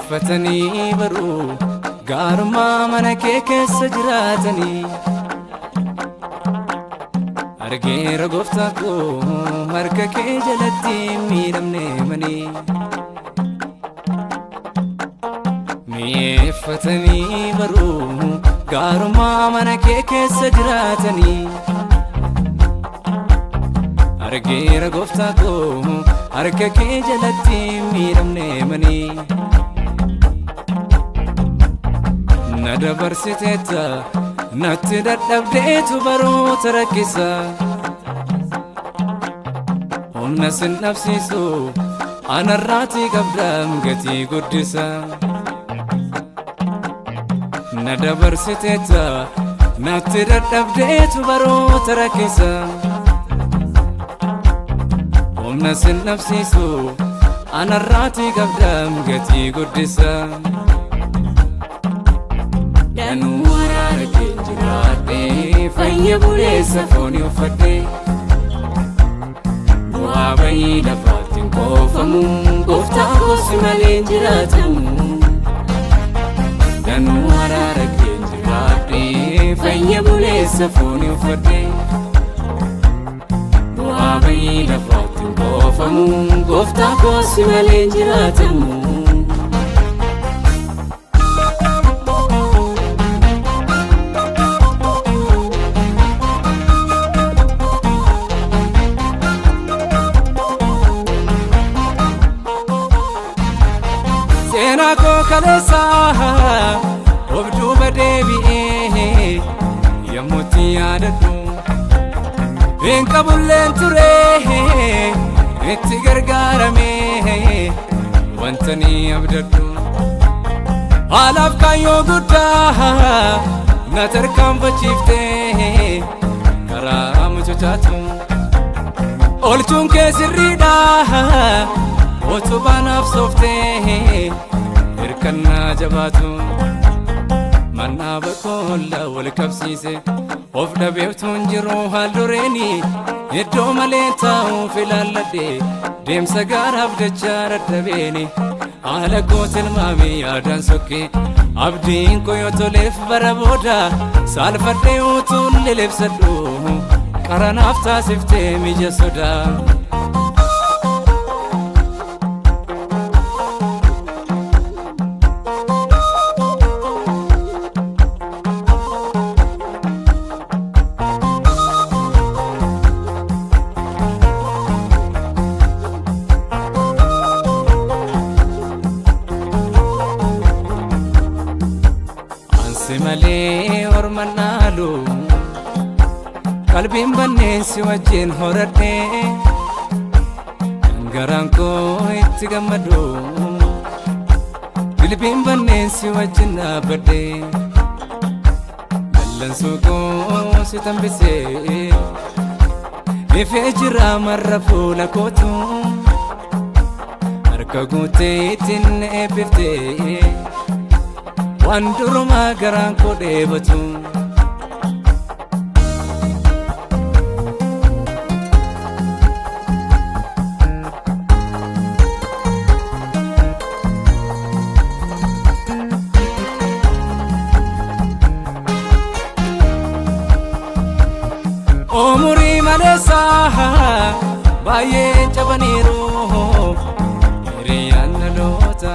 Mi'eeffatanii baruu gaarummaa mana kee keessa jiraatanii. Argeera gooftaa koo harka kee jalatti miidhamne manii. Mi'eeffatanii baruu gaarummaa mana kee keessa jiraatanii. Argeera gooftaa koo harka kee jalatti miidhamne manii. Na dabarsiteetta natti dadhabdeetu baroota rakkisa. Humna sin dhabsiisu anarraatii qabdaam gatii guddisa. Na dabarsiteetta natti dadhabdeetu baroota rakkisa. Humna sin dhabsiisu anarraatii qabdaam gatii guddisa. Danuu araara kee jiraadhee fayya buleessa foonii uffadhee. Bu'aa bayii lafaatti hin qoofamu gooftaa koo si malee hin jiraatamu. Danuu araara kee jiraadhee fayya buleessa foonii uffadhee. Bu'aa bayii lafaatti hin qoofamu gooftaa koo si malee hin jiraatamu. Seenaa koo kaleessaa of duuba deebi'ee yommuutti yaadadhu hin qabulleen ture itti gargaaramee wanta ni abdadhu haalaaf kaayyoo guddaa na tarkaanfachiiftee karaa mucucaatu olchuun kee sirriidha utubaa naaf sooftee hirkannaa jabaatu mannaaba koolla wal qabsiise of dhabeeftuun jiru haal dureeni iddoo malee taa'uuf ilaalladhe deemsa gaaraaf dachaa dadhabeeni haala koo tilmaame yaadaan sokke abdiin koo yoo toleef bara booda saalfadhee utuun lilibsadhu qaranaaf taasiftee mija sodaa. Ansi malee orma naalu qalbiin banneen si wajjin horadhee kan garaan koo itti gammadu dilbiin banneen si wajjin dhaabbadhee dallansuu koo si tambisee ifee jira marra fuula kootu harka guutee ittiin eebbiftee waan durumaa garaan koo dheebatu. Umurii maleessa baay'ee cabaniiru hiriyaan dhaloota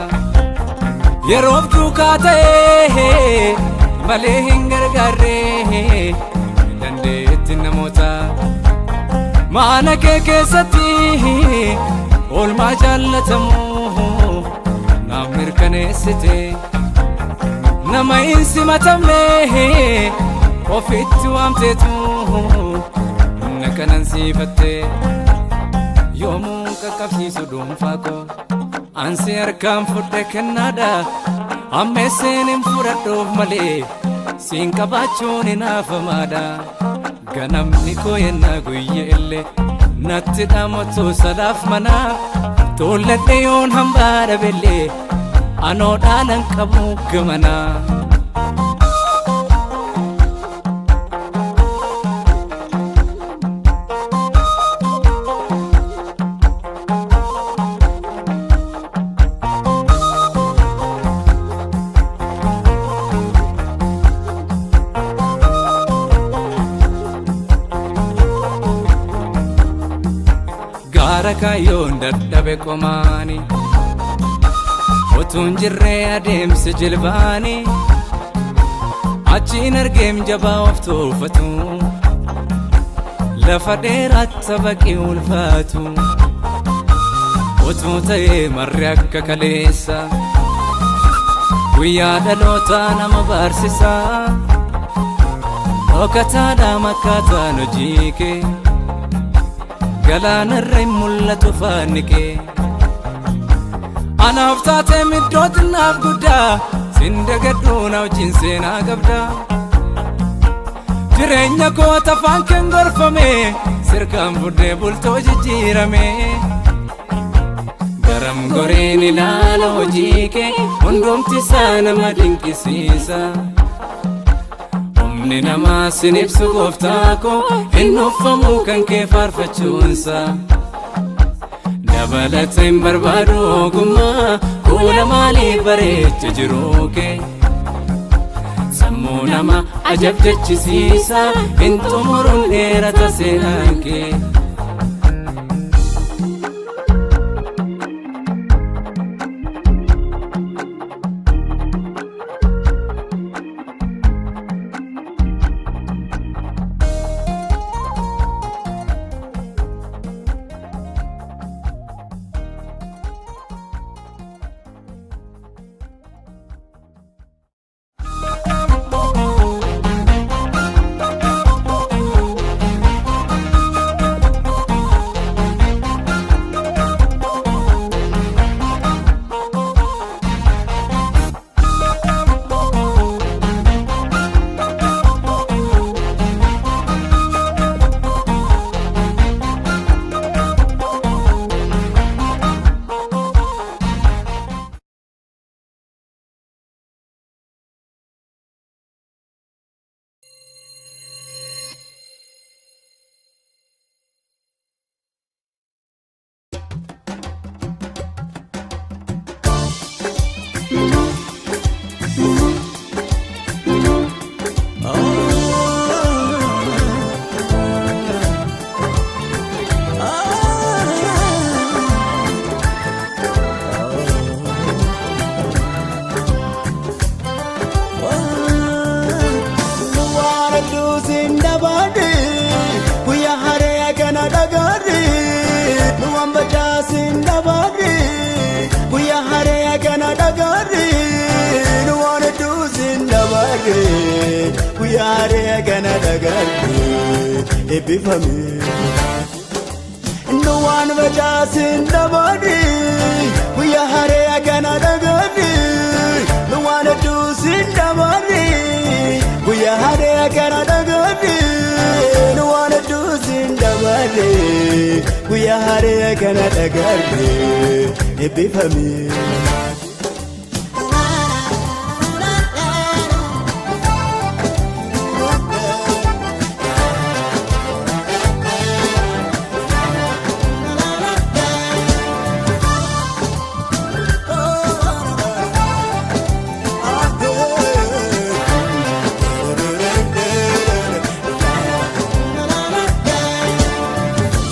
yeroof duukaa ta'ee malee hin gargaarre dandeetti namoota mana kee keessatti oolmaa jaallatamu naaf mirkaneessite nama hin simatamne ofitti waamteetu na kanansiifatte yoomuu qaqqabsiisu dhuunfaa koo ansi harkaan fudhe kennaadha ammeesseen hin fudhadhuuf malee siin qabaachuun hin haafamaadha ganamni koo yennaa guyya illee natti dhaamatu sadaaf manaa tuulladhe yoon hambaa dhabellee anoo dhaalan qabu gamanaa. Faara kaayyoon dadhabe qomaani, utuun jirree adeemsi jilbaani, achiin argeem jabaa of tuuffatu, lafa dheeraatti baqii ulfaatu. Utuu ta'ee marri akka kaleessa, guyyaa dhalootaa nama barsiisa. Dhokataadha makkaataan hojii kee, galaanarra hin mul'atu faanni kee. Anaaf taatee iddoo xinnaaf guddaa, sin dagadhuu na wajjin seenaa qabda. Jireenya koo tafaan keen gorfame, sirkaan fudhee bultoo jijjiirame. Garam goreen ilaala hojii kee, hundumti isaa nama dinqisiisa. Humni namaa sin ibsu gooftaa koo, hin uffamu kan kee faarfachuunsa. Dabalata hin barbaadu ogummaa, kuula maaliif bareecha jiruu kee. Sammuu nama ajab jechisiisa, hin xumuruun dheerata seenaan kee. Waan hedduusin dabaadhi, guyyaa haree kana dhagaadhi. Nuwaan bacaasin dabaadhi, guyyaa haree kana dhagaadhi. Nuwaan hedduusin dabaadhi, guyyaa haree kana dhagaadhi. Eebbifame. Nuwaan bacaasin dabaadhi, guyyaa haree kana dhagaadhi. Nuwaan hedduusin dabaadhi, guyyaa haree kana dhagaadhi. Nuwaan hedduusin dabaadhi, guyyaa haree kana dhagaadhi. Eebbifame.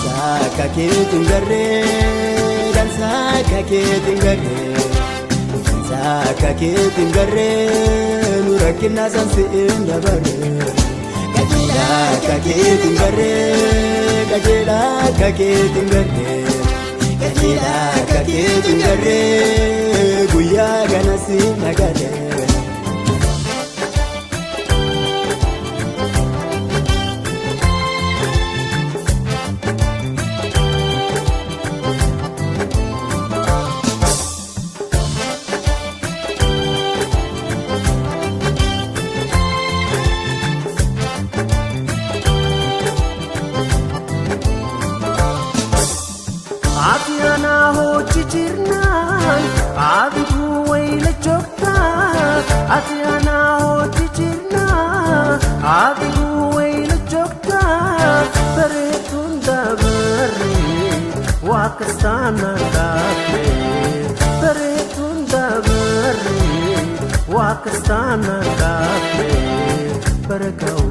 Saaka keetiin garree, dansaaka keetiin garree, dansaaka keetiin garree, nu rakkina sansiin dabaree. Qajeelaa akka keetiin garree, qajeelaa akka keetiin garree, qajeelaa akka keetiin garree, guyyaa kana si nagalee. Ati anaa hojii jirnaan adigu wayla joogtaa. Ati anaa hojii jirnaan adigu wayla joogtaa. Bareeduun dabaree waa kastaana dhaabne. Bareeduun dabaree waa kastaana dhaabne. Baraka'u.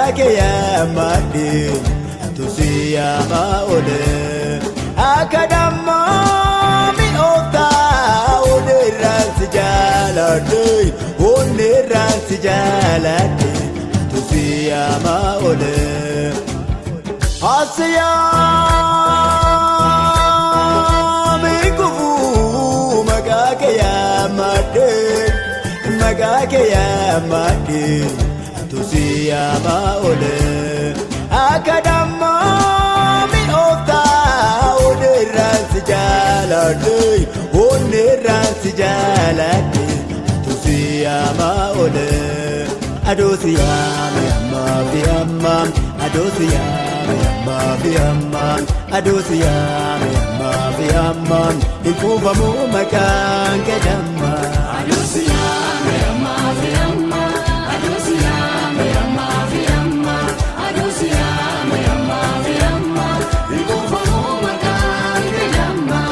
Maqaa kee yaammadhe atusi yaamaa oole. Akka dammaa mi'ooftaa onneerraan si jaaladhe onneerraan si jaaladhe atusi yaamaa oole. Asiyaami kufuu maqaa kee yaammadhe maqaa kee yaammadhe atusi yaamaa oole. Akka dammaa mi'ooftaa onneerraan si jaaladhe onneerraan si jaaladhe atusi yaamaa oole. Aduusi yaame ammaa fi ammaa aduusi yaame ammaa fi ammaa aduusi yaame ammaa fi ammaa hin kuufamu maqaan kee dammaa. Aduusi yaame ammaa fi ammaa aduusi yaame ammaa fi ammaa aduusi yaame ammaa fi ammaa hin kuufamu maqaan kee dammaa.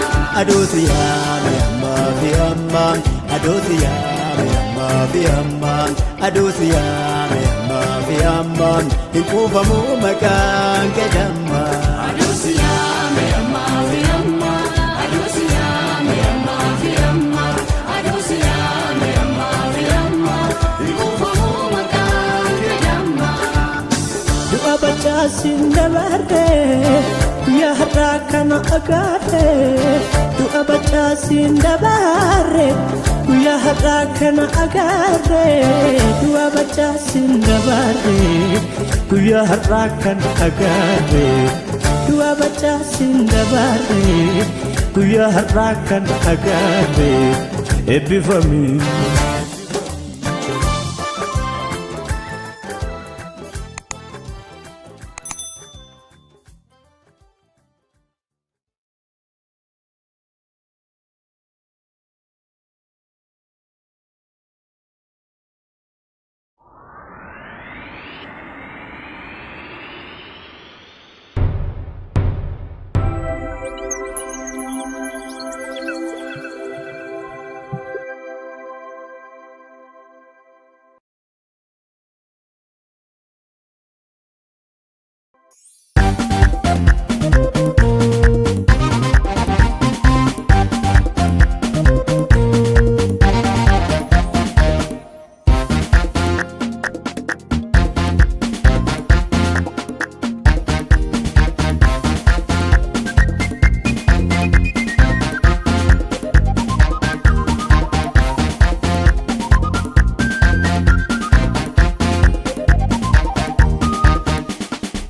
Aduusi yaame ammaa fi ammaa aduusi yaame ammaa fi ammaa aduusi yaame ammaa fi ammaa hin kuufamu maqaan kee dammaa. Aduusi yaame ammaa fi ammaa aduusi yaame ammaa fi ammaa aduusi yaame ammaa fi ammaa hin kuufamu maqaan kee dammaa. Du'a bacaasiin dabarre guyyaa har'aa kana agarre. Du'a bacaasiin dabarre guyyaa har'aa kana agarre. Du'a bacaasiin dabarre guyyaa har'aa kana agarre. Du'a bacaasiin dabarre guyyaa har'aa kana agarre. Eebbifamii.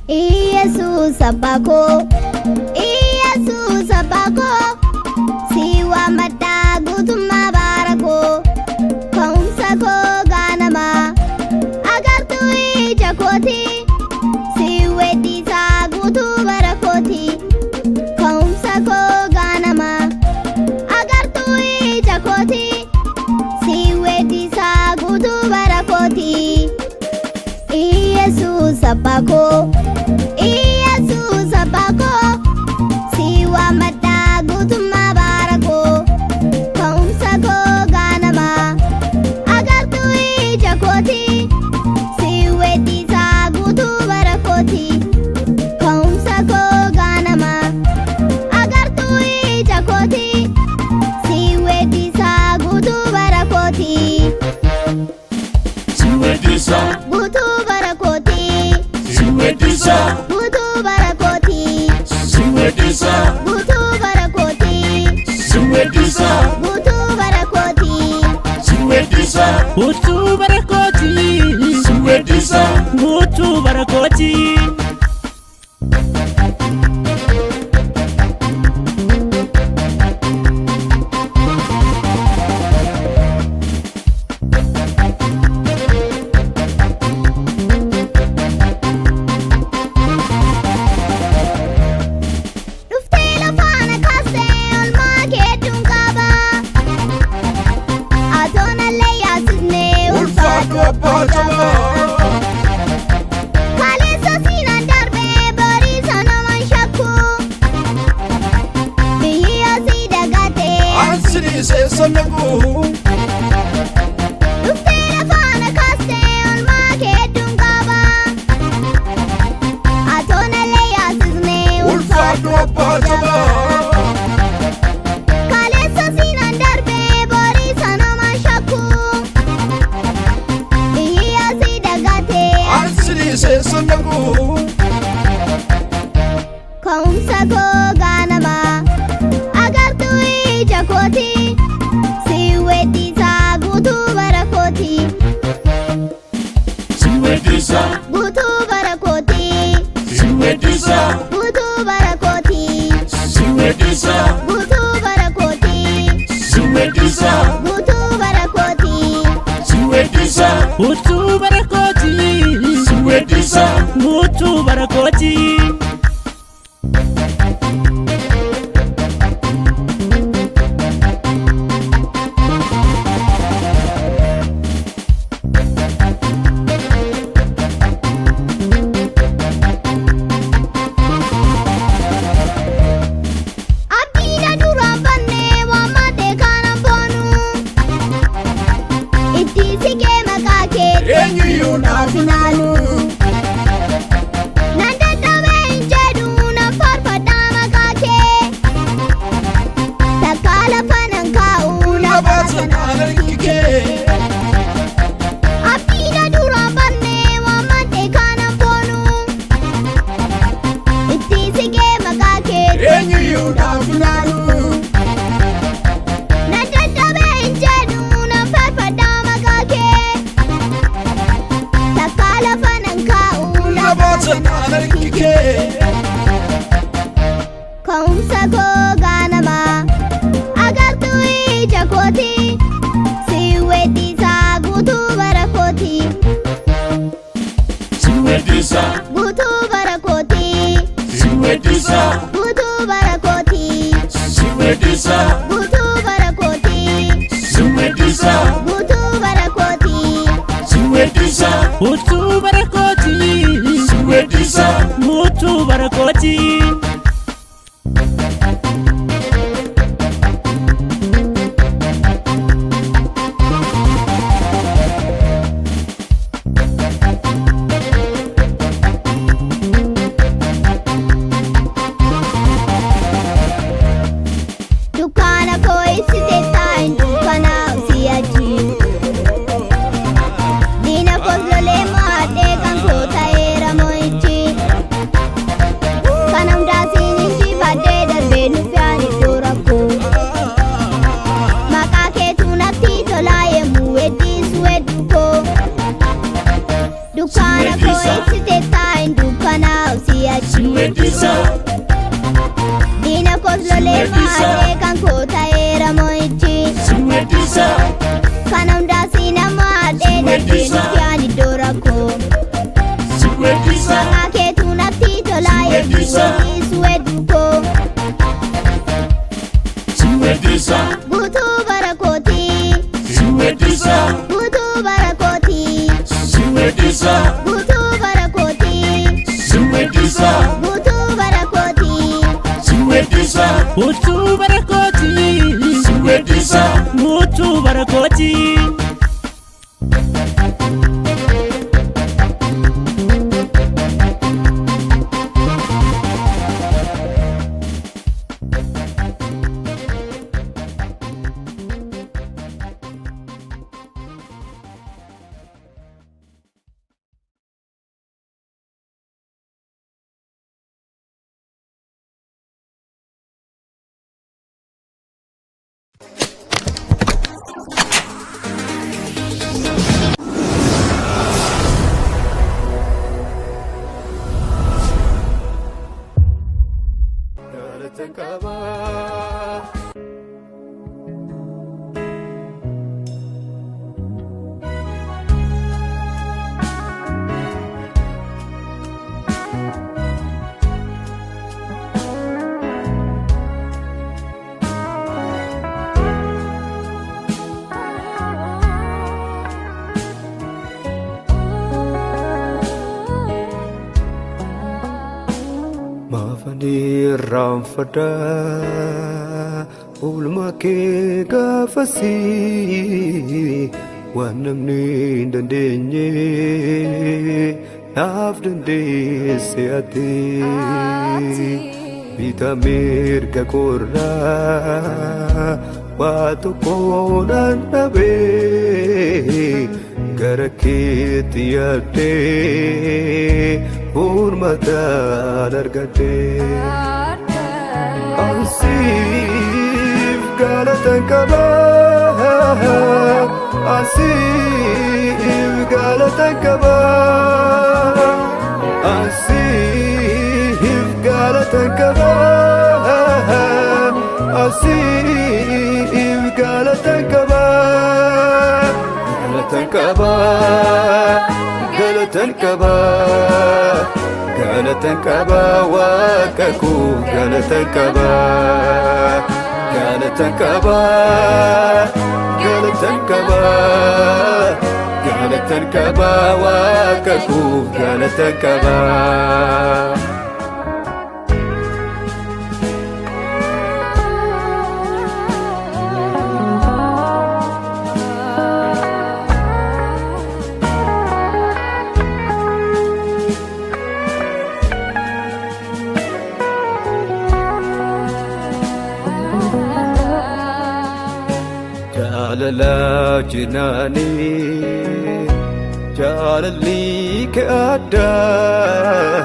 Yesus abbaa koo, Yesus abbaa koo, si waammadhaa guutummaa baara koo, ka'umsa koo gaanamaa, agartuu ija kooti, si weeddisaa guutuu bara kooti, ka'umsa koo gaanamaa, agartuu ija kooti, si weeddisaa guutuu bara kooti. Yesus abbaa koo, Yesus abbaa koo, si waammadhaa guutummaa baara koo, ka'umsa koo gaanamaa, agartuu ija kooti, si weeddisaa guutuu bara kooti, ka'umsa koo gaanamaa, agartuu ija kooti, si weeddisaa guutuu bara kooti. Si weeddisa, Guutuu bara kooti. si weeddisa, Guutuu bara kooti. si weeddisa, Guutuu bara kooti. si weeddisa, Guutuu bara kooti. si weeddisa, Guutuu bara kooti. si weeddisa. Guutuu bara kooti. Dhuftee lafaana kaastee olmaa keedduun qaba. Atoonallee yaasisnee Ulfaatu abbaa jabaa. Kaleessa siinaan darbee borii sonoman shakku. Biyyi asii dagatee. Ansinii seessa naqu. Dhuftee lafaana kaastee olmaa keedduun qaba. koo gaanamaa agartuu ija kooti si weeddisaa guutuu bara kooti. Si weeddisa. Guutuu bara kooti. Si weeddisa. Guutuu bara kooti. Si weeddisa. Guutuu bara kooti. Si weeddisa. Guutuu bara kooti. Si weeddisa. Guutuu bara kooti. Si weeddisa. Guutuu bara kooti. Abdiina duraan fannee waammatee kanan boonu. Itti siqee maqaa kee Eenyuyyuu naaf hin haalu. Nan dadhabee hin jedhu nan faarfadhaa maqaa kee. Takka lafa nan kaa'u Na baasa naan harki kee. Abdiina duraan fannee waammatee kanan boonu. Itti siqee maqaa kee Eenyuyyuu naaf hin haalu. Nan dadhabee hin jedhu nan faarfadhaa maqaa kee. Takka lafa nan kaa'u Na baasa naan harki kee. Ka'umsa koo gaanamaa agartuu ija kooti si weeddisaa guutuu bara kooti. Si weeddisa. Guutuu bara kooti. Si weeddisa. Guutuu bara kooti. Si weeddisa. Guutuu bara kooti. Si weeddisa. Guutuu bara kooti. Si weeddisa. Guutuu bara kooti. Si weeddisa. Guutuu bara kooti. Dukkaana koo ibsite taayin dukkanaa'u si'achi. Diina koos lolee mo'adhee kan koo ta'eera mo'ichi. Kana hundaa siin injifadhee darbee nuffiyaan iddoo rakkoo. Maqaa keetu natti tolaa yemmuu weeddisu hedduu koo. Dukkaana koo ibsite taayin dukkanaa'u Si si'achi. weeddisa. Diina koos lolee mo'adhee kan koo ta'eera mo'ichi. Si weeddisa. Kana hundaa siin mo'adhee darbee nuffiyaan iddoo rakkoo. Si weeddisa. Maqaa keetu natti tolaa yemmuu weeddisu hedduu koo. Si weeddisa. Guutuu bara kooti. Si weeddisa. Guutuu bara kooti. Si weeddisa. Guutuu bara kooti. Si weeddisa. Guutuu bara kooti. Si weeddisa. Guutuu bara kooti. Si weeddisa. Guutuu bara kooti. Maafanii irraanfadha oolmaa kee gaafasii waan namni hin dandeenye naaf dandeesse ati bitaa mirga korraa waa tokko naan dhabee gara keetti yaadee furmaataan argadhee. Ansiif galatan qaba, ansiif galatan qaba, ansiif galatan qaba, ansiif galatan qaba, galatan qaba, galatan qaba, galatan qaba, Waaqa koo galatan qaba, galatan qaba, galatan qaba, galatan qaba, Waaqa koo galatan qaba. Jaalala jinaanii jaalalli kee addaa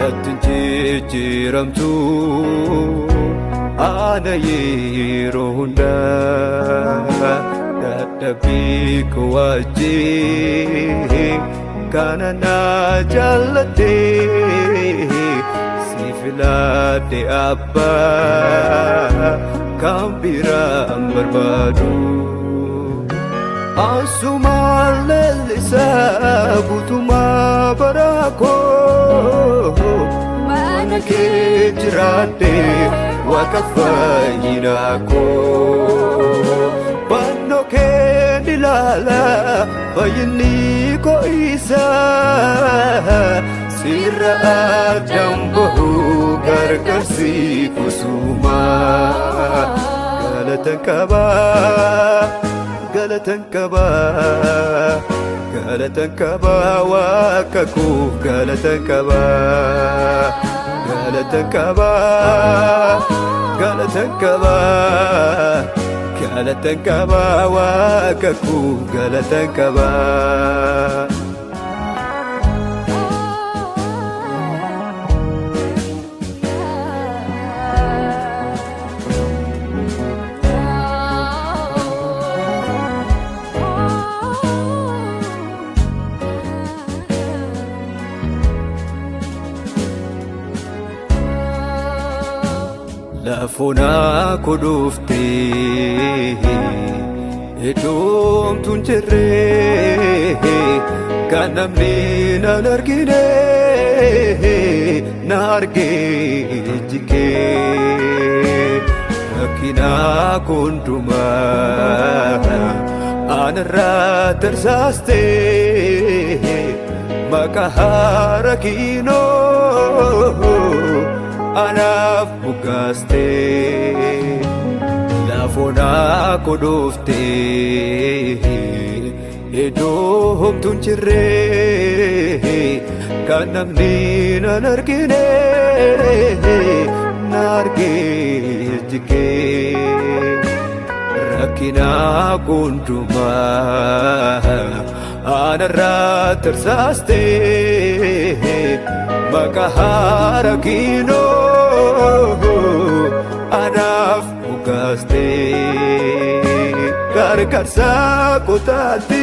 natti jijjiiramtu ana yeroo hundaa dadhabbii koo wajjin kana na jaallattee si filadhe abbaa kan biraan barbaadu. Asumaan leellisaa guutumaa bara koo mana kee jiraadhe Waaqa fayyinaa koo. Fannoo kee ilaala fayyinni koo isa sirra addaan bahu gargaarsi kusumaa. Galatan qaba, galatan qaba, galatan qaba, Waaqa koo galatan qaba, galatan qaba, galatan qaba, galatan qaba, Waaqa koo galatan qaba. Lafoonaa koo dhuftee iddoomtuun jirree kan namni nan argine na argee jikee rakkina hundumaa anarraa tarsaastee maqaa haara kiinoo anaaf moggaastee. Lafoonaa koo dhuftee iddoo homtuun jirree kan namni nan argine na argee jikee rakkina hundumaa anarraa tarsaastee maqaa haara kiinoo anaaf moggaastee gargaarsa kootaatti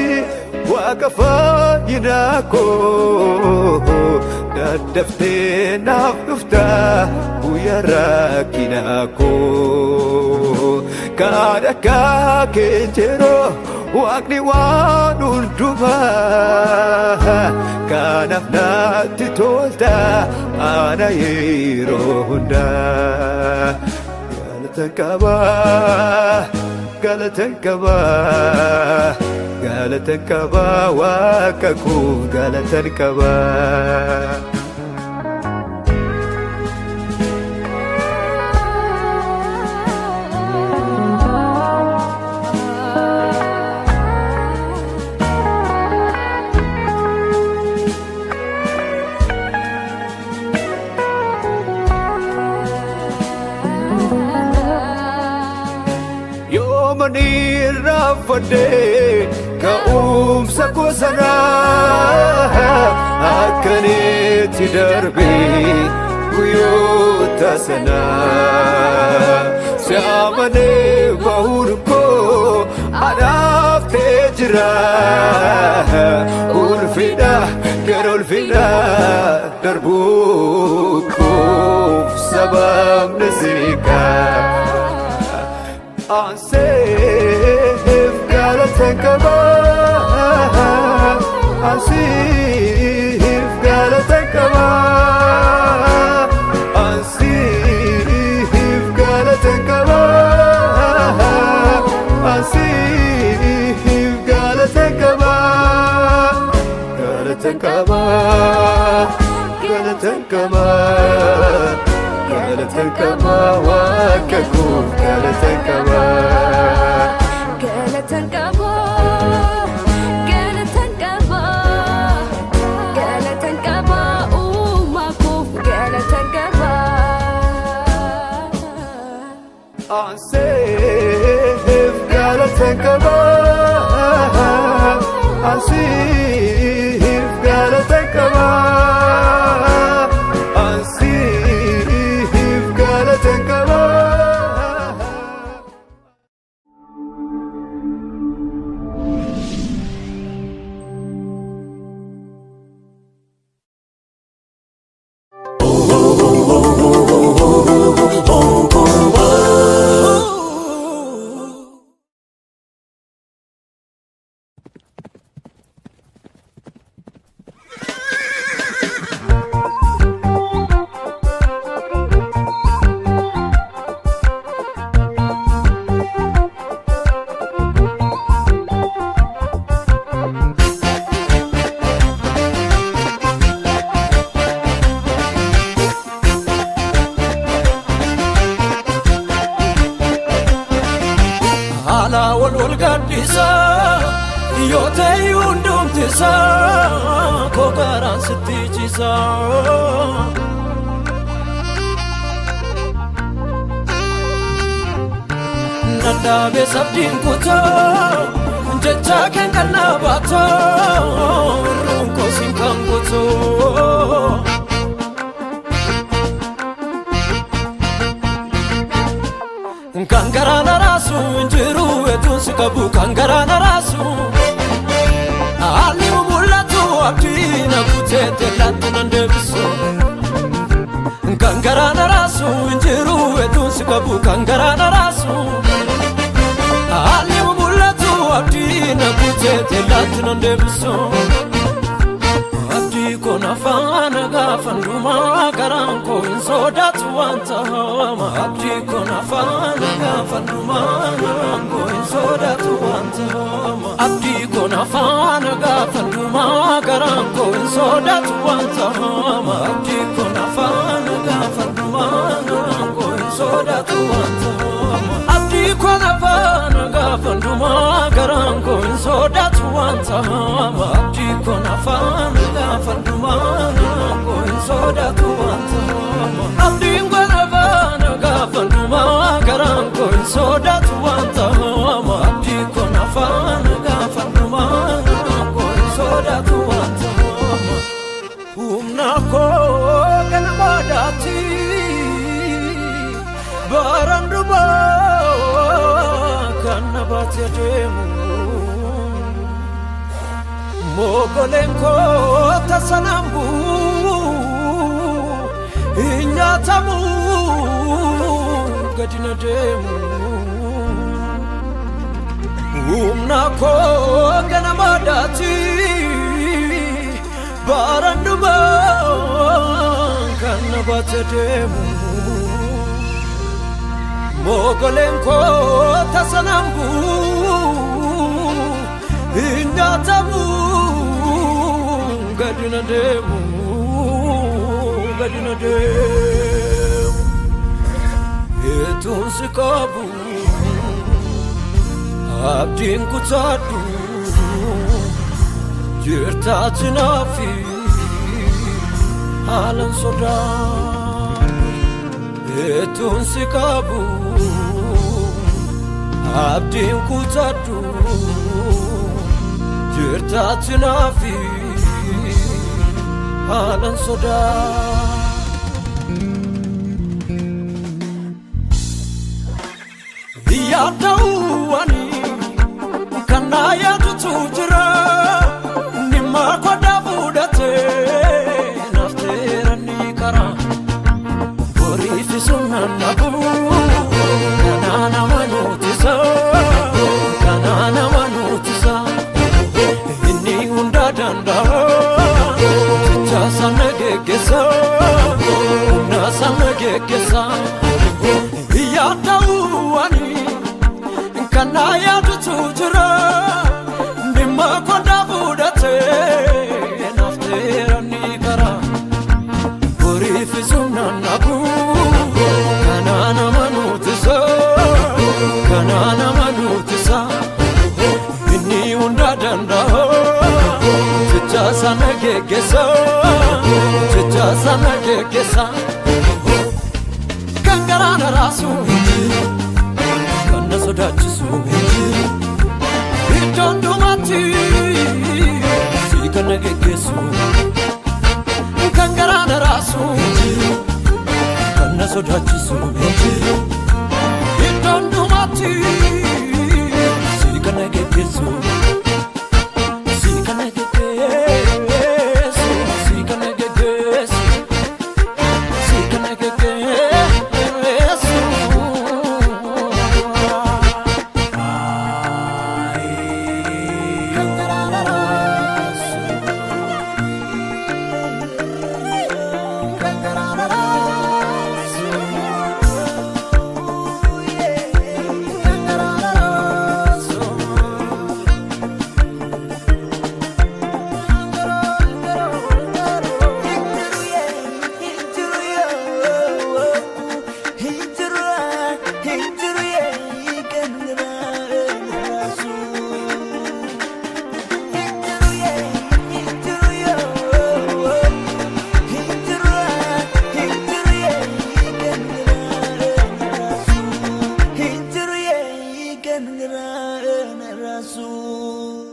Waaqa fayyinaa koo daddaftee naaf dhufta guyyaa rakkinaa koo kan akka kee jiru Waaqni waan hundumaa kanaaf natti tolta ana yeroo hundaa. Galatan qaba, galatan qaba, galatan qaba, Waaqa koo galatan qaba. Yoomani irraanfadhee ka'umsa koo sanaa akkanitti darbee Guyyoota sanaa si amanee bahuun koo anaaf ta'ee jira. Ulfina gara ulfina darbuu koof sababni siqaa. Ansiif galata qaba. Ansiif galata qaba. Ansiif galata qaba. Ansiif galata qaba. Galata qaba. Galata qaba. Galata qaba. Waaqa koof galata qaba. Galatan qaba, galatan qaba, galatan qaba, uumaa koof galatan qaba. Ansiif galata qaba. Ansiif galata qaba. Ansiif galata qaba. Haala wal wal gaddisa yoo ta'e hundumtisa koo garaan sitti ciisa. Nadhaabee sabdiin kutaa jecha kan kannaa baatoo irruun koosiin kan guutuu. Kan garaa na raasu hin jiru etuun si qabu kan garaa na raasu. Haalli mul'atu abdii na kutee teellaatti nan deebisu. Kan garaa na raasu hin jiru etuun si qabu kan garaa na raasu. Haalli mul'atu abdii na kutee teellaatti nan deebisu. Abdii kun afaan gaafa hundumaa garaan koo hin sodaatu wanta hamaa. Abdii kun afaan gaafa hundumaa garaan koo hin sodaatu wanta hamaa. Abdii kun afaan gaafa hundumaa garaan koo hin sodaatu wanta hamaa. Abdii kun afaan gaafa hundumaa garaan koo hin sodaatu wanta hamaa. Abdii kun afaan gaafa hundumaa garaan koo hin sodaatu wanta hamaa. Abdii kun afaan gaafa hundumaa garaan koo hin sodaatu wanta hamaa. Abdiin kun afaan gaafa hundumaa garaan koo hin sodaatu wanta hamaa. Abdii kun afaan gaafa hundumaa garaan koo hin sodaatu wanta hamaa. Humna koo galmaadhaati baraan dhubaa kan na baatee deemu. Mogoleen koo tasanaan bu'u hin nyaatamu gadi na deemu. Humna koo ganamaadhaati baraan dhubaa kan na baatee deemu. Mogoleen koo tasanaan bu'u hin nyaatamu gadi na deemu gadi na deemu. Etuun si qabu abdiin kutaadhu jirtaati naafi haalan sodaadhu. Etuun si qabu abdiin kutaadhu jirtaati naafi haalan sodaadhu. humnaan dhabu kanaa nama nuutisa kanaa nama nuutisa inni hunda danda'a jecha sana geggeessa humna sana geggeessa yaada'uwani kana yaadutu jira dhimma kondaa fudhatee nafteera ni kara horiif humnaan dhabu kanaa nama nuutisa kanaa nama nuutisa inni hunda danda'a jecha sana geggeessa jecha sana geggeessa kan garaana raasu kan na sodaachisu iddoon dhumaatti si kan na geggeessu kan garaana raasu kan na sodaachisu iddoon dhumaatti si kan na geggeessu si kan na geggeessu si kan na geggeessu si kan na geggeessu. Kan garaana raasu kan garaana raasu kan garaana raasu. Rasul.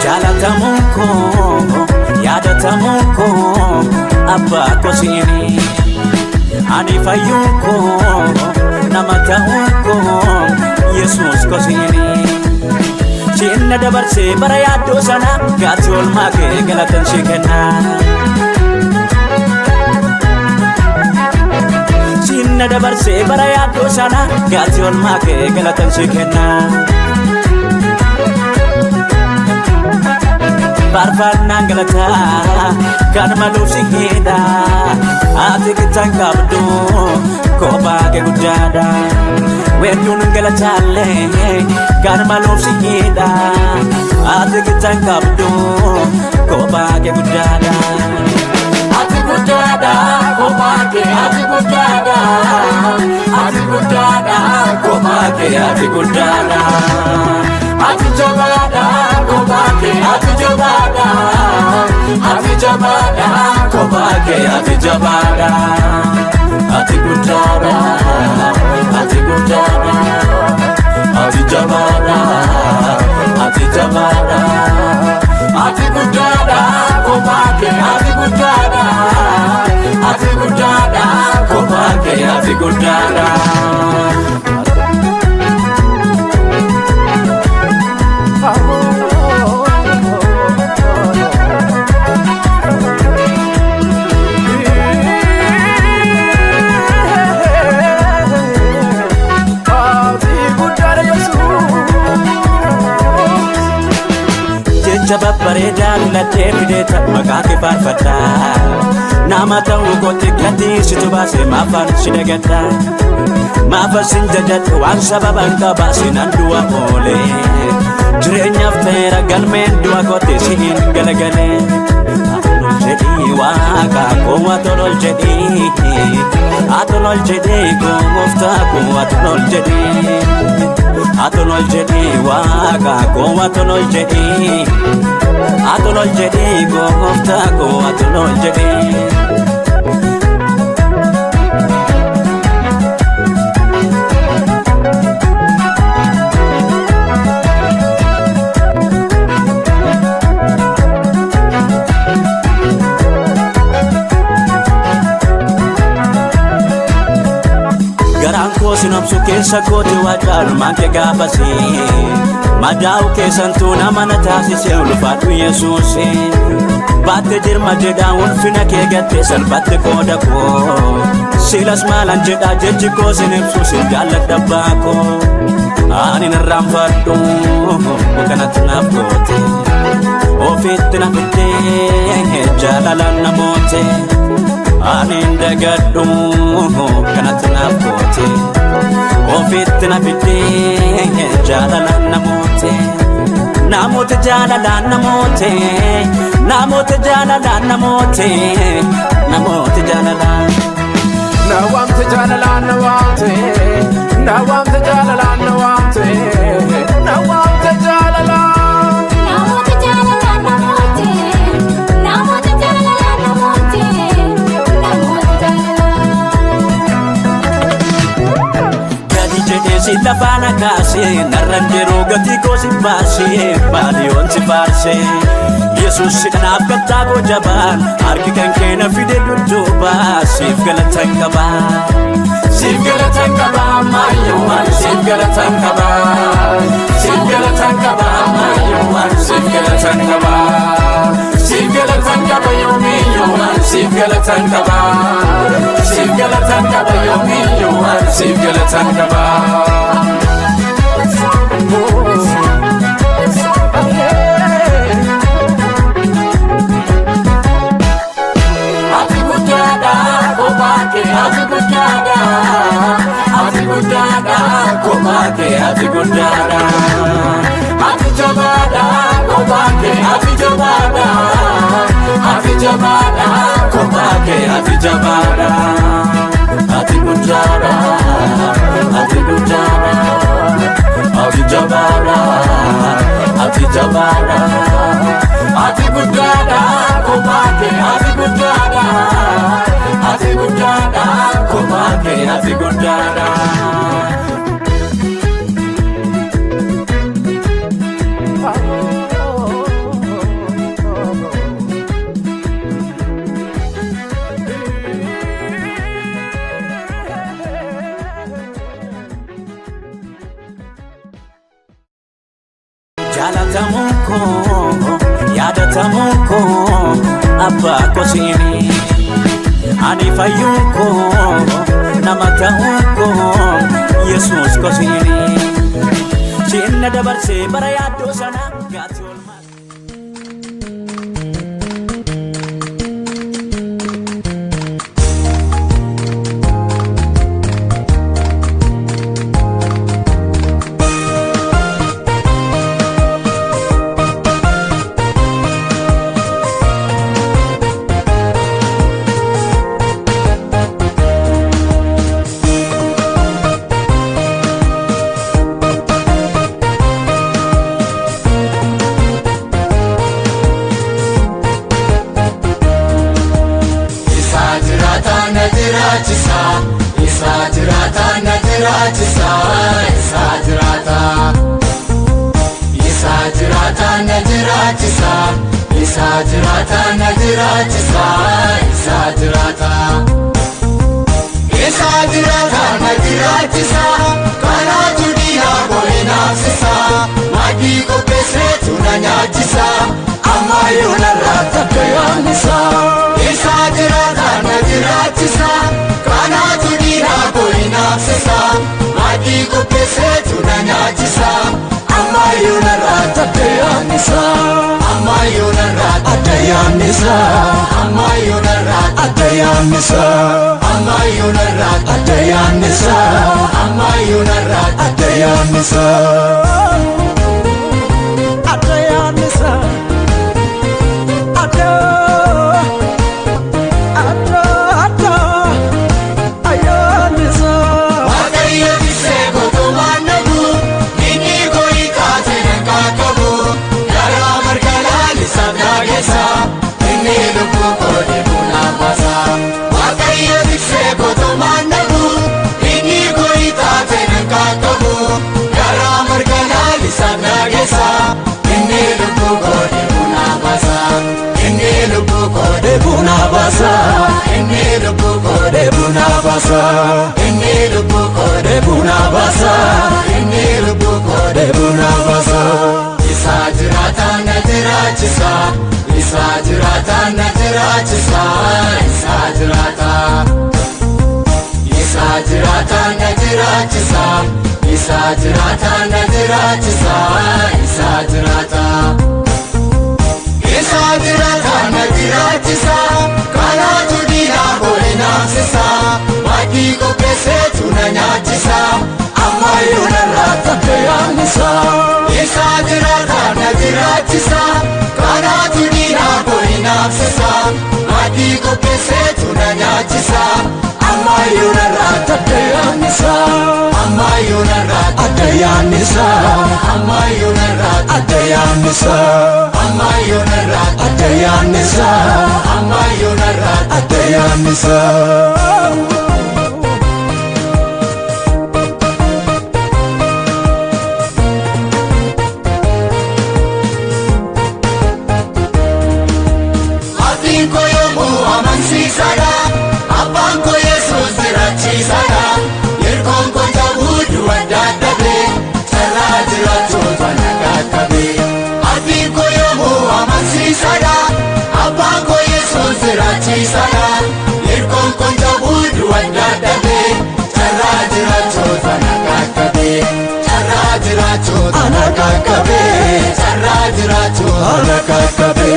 Jaalatamuun koo yaadatamuun koo abbaa kosiini ani fayyuun koo nama ta'uun koo Yesuus kosiini. Siinna dabarsee bara yaaddoo sana gaati olmaa kee galatan si kenna. Siinna dabarsee bara yaaddoo sana gaati olmaa kee galatan si kenna. Faarfannaan galataa kan maluuf si hidha ati qixxaan qabdu kophaa kee guddaadha. Weedduun galataallee kan maluuf si hidha ati qixxaan qabdu kophaa kee guddaadha. Ati guddaadha kophaa kee ati guddaadha ati guddaadha kophaa kee ati guddaadha. Ati jabaadha kophaa kee ati jabaadha ati jabaadha kophaa kee ati jabaadha ati guddaadha ati guddaadha ati jabaadha ati jabaadha ati guddaadha kophaa kee ati guddaadha ati guddaadha kophaa kee ati guddaadha. Argadhee fideeta maqaa kee faarfadha. Nama ta'uu kootti gatii situ baase maafaan si dagadha. Maafa sin jajadhu waan sababan qaba sinan du'a oole. Jireenyaaf ta'eera galmeen du'a kootti si'in galagale. Atolol jedhii waaqa koo atolol jedhii. Atolol jedhii gooftaa koo atolol jedhii. Atolol jedhii waaqa koo atolol jedhii. Atolol jedhii gooftaa koo atolol jedhii. Garaan koo sinobsu keessa kooti waa caalumaan kee gaafasi. Madaa'u keessantuu nama na taasise ulfaadhu Yesuus. Baatte jirma jedhaa ulfina kee gattee salphatte qooda koo. Silas maalan jedhaa jechi koo sin ibsu sin jaalladha abbaa koo. Ani narraanfadhu kanatti naaf goote. Ofitti na fiddee jaalalaan na moote. Ani hin dagadhu kanatti naaf goote. Ofitti na fiddee jaalalaan na moote. Namoota jaalalaan na moote. Namoota jaalalaan na moote. Namoota jaalalaan. Na waamte jaalalaan na waamte. Na waamte jaalalaan na waamte. Na waamte jaalalaan. Namoota jaalalaan namoota. Namoota jaalalaan namoota. Namoota jaalalaan. Gadi jedhee si lafaana kaasee narran yeroo gatii koo si baasee baaliyoon si faarsee. Yesuus si kanaaf kattaa koo jabaan harki kan kee na fide dudduuba siif galatan qaba. Siif galatan qaba ammayyuu siif galatan qaba. Siif galatan qaba ammayyuu siif galatan qaba. Siif galatan qaba yoomiyyuu siif galatan qaba. Siif galatan qaba yoomiyyuu siif galatan qaba. Ati guddaadha kophaa kee ati guddaadha. Ati guddaadha kophaa kee ati guddaadha. Ati jabaadha kophaa kee ati jabaadha. Ati jabaadha kophaa kee ati jabaadha. Ati guddaadha ati guddaadha. Ati jabaadha ati jabaadha. Ati guddaadha kophaa kee ati guddaadha. Ati guddaadha kophaa kee ati guddaadha. Jaalatamuun koo yaadatamuun koo abbaa koo siini. Ani fayyuun koo nama ta'uun koo Yesuus koo siini. Siinna dabarsee bara yaaddoo sana gaati olmaa. Isaa jiraataa na jiraachisa. Isaa jiraataa na jiraachisa. Isaa jiraataa. Isaa jiraataa na jiraachisa. Isaa jiraataa na jiraachisa. Isaa jiraataa. Isaa jiraataa na jiraachisa. Kanaatu diinaa koo hinaafsisa. Maaddii qopheesseetu na nyaachisa. Ammayyuu narraa takka yaamnisa. Isaa jiraataa na jiraachisa. Kanaatu diinaa koo hinaafsisa. Maaddii qopheesseetu na nyaachisa. Ammayyuu narraa takka yaamnisa. Ammayyuu narraa. yaannisa. Ammayyuu narraa adda yaannisa. Ammayyuu narraa adda yaannisa. Ammayyuu narraa adda yaannisa. Adda yaannisa. Adda adda adda ayyaannisa. Waaqayyo tiksee gootummaan dhabu, inni gorii kaasee nan qaqqabu. Karaa marga laalisaaf naageessa, inni lubbuu koo dheebuu naaf baasa. Waaqayyo tiksee gootummaan dhabu, inni gorii kaasee nan qaqqabu. Karaa marga laalisaaf naageessa, inni lubbuu koo dheebuu naaf baasa. Inni lubbuu koo dheebuu naaf baasa. Inni lubbuu koo dheebuu naaf baasa. Inni lubbuu koo dheebuu naaf baasa. Inni lubbuu koo dheebuu naaf baasa. Isa jiraataa na jiraachisa. Isa jiraataa na jiraachisa. Isa jiraataa. Isa jiraataa na jiraachisa. Isa jiraataa na jiraachisa. Isa jiraataa. Isa jiraataa na jiraachisa. Kanaatu diinaa koo hinaafsisa. Maaddii qopheesseetu na nyaachisa. Ammayyuu narraa adda yaannisa. Isa jiraataa na jiraachisa. Kanaatu diinaa koo hinaafsisa. Maaddii qopheesseetu na nyaachisa. Ammayyuu narraa adda yaannisa. Ammayyuu narraa adda yaannisa. Ammayyuu narraa adda yaannisa. Ammayyuu narraa adda yaannisa. Ammayyuu narraa adda yaannisa. Abdiin koo yommuu amansiisaadha. Abbaan koo Yesuus jiraachisaadha. Yergoon koo jabuu du'a dadhabe. Carraa jiraachuutu ana qaqqabe. Abdiin koo yommuu amansiisaadha. Abbaan koo Yesuus jiraachisaadha. Yergoon koo jabuu du'a dadhabe. Carraa jiraachuutu ana qaqqabe. Carraa jiraachuutu ana qaqqabe. Carraa jiraachuutu ana qaqqabe.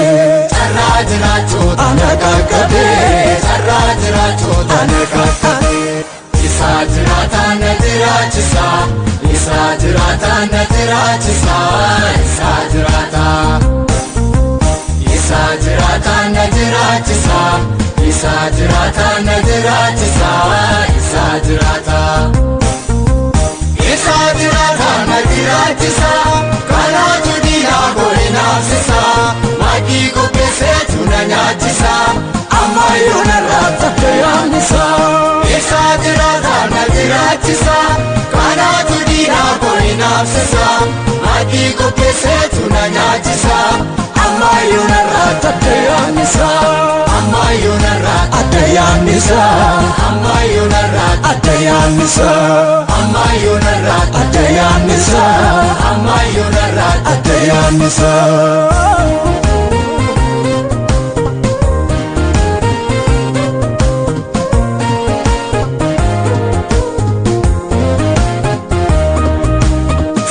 Carraa jiraachuutu ana qaqqabe. Carraa jiraachuutu ana qaqqabe. Isa jiraataa na jiraachisa. Isa jiraataa na jiraachisa. Isa jiraataa. Isa jiraataa na jiraachisa. Isa jiraataa na jiraachisa. Isa jiraataa. Isa jiraataa na jiraachisa. Kanaatu diinaa koo hinaafsisa. Maaddii qopheesseetu na nyaachisa. Ammayyuu narraa adda yaannisa. Isa jiraataa na jiraachisa. Kanaatu diinaa koo hinaafsisa. Maaddii qopheesseetu na nyaachisa. Ammayyuu narraa adda yaannisa. Ammayyuu narraa adda yaannisa. Ammayyuu narraa adda yaannisa. Ammayyuu narraa adda yaannisa. Ammayyuu narraa adda yaannisa.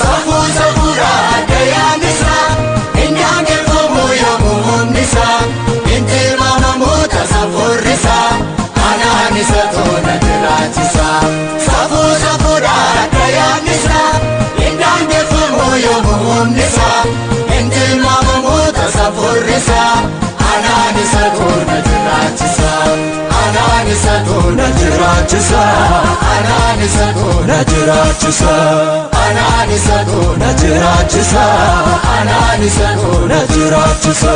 Safuu safuudha adda yaannisa. Indaan geeffamu yoomuu humnisa. Inti maamamuu tasa furrisa. Anaan isa toona jiraachisa. Safuu safuudha adda yaannisa. Indaan geeffamu yoomuu humnisa. Inti maamamuu tasa furrisa. Anaan isa toona jiraachisa. Anaan isa toona jiraachisa. Anaan isa toona jiraachisa. Anaan isa toona jiraachisa. Anaan isa toona jiraachisa.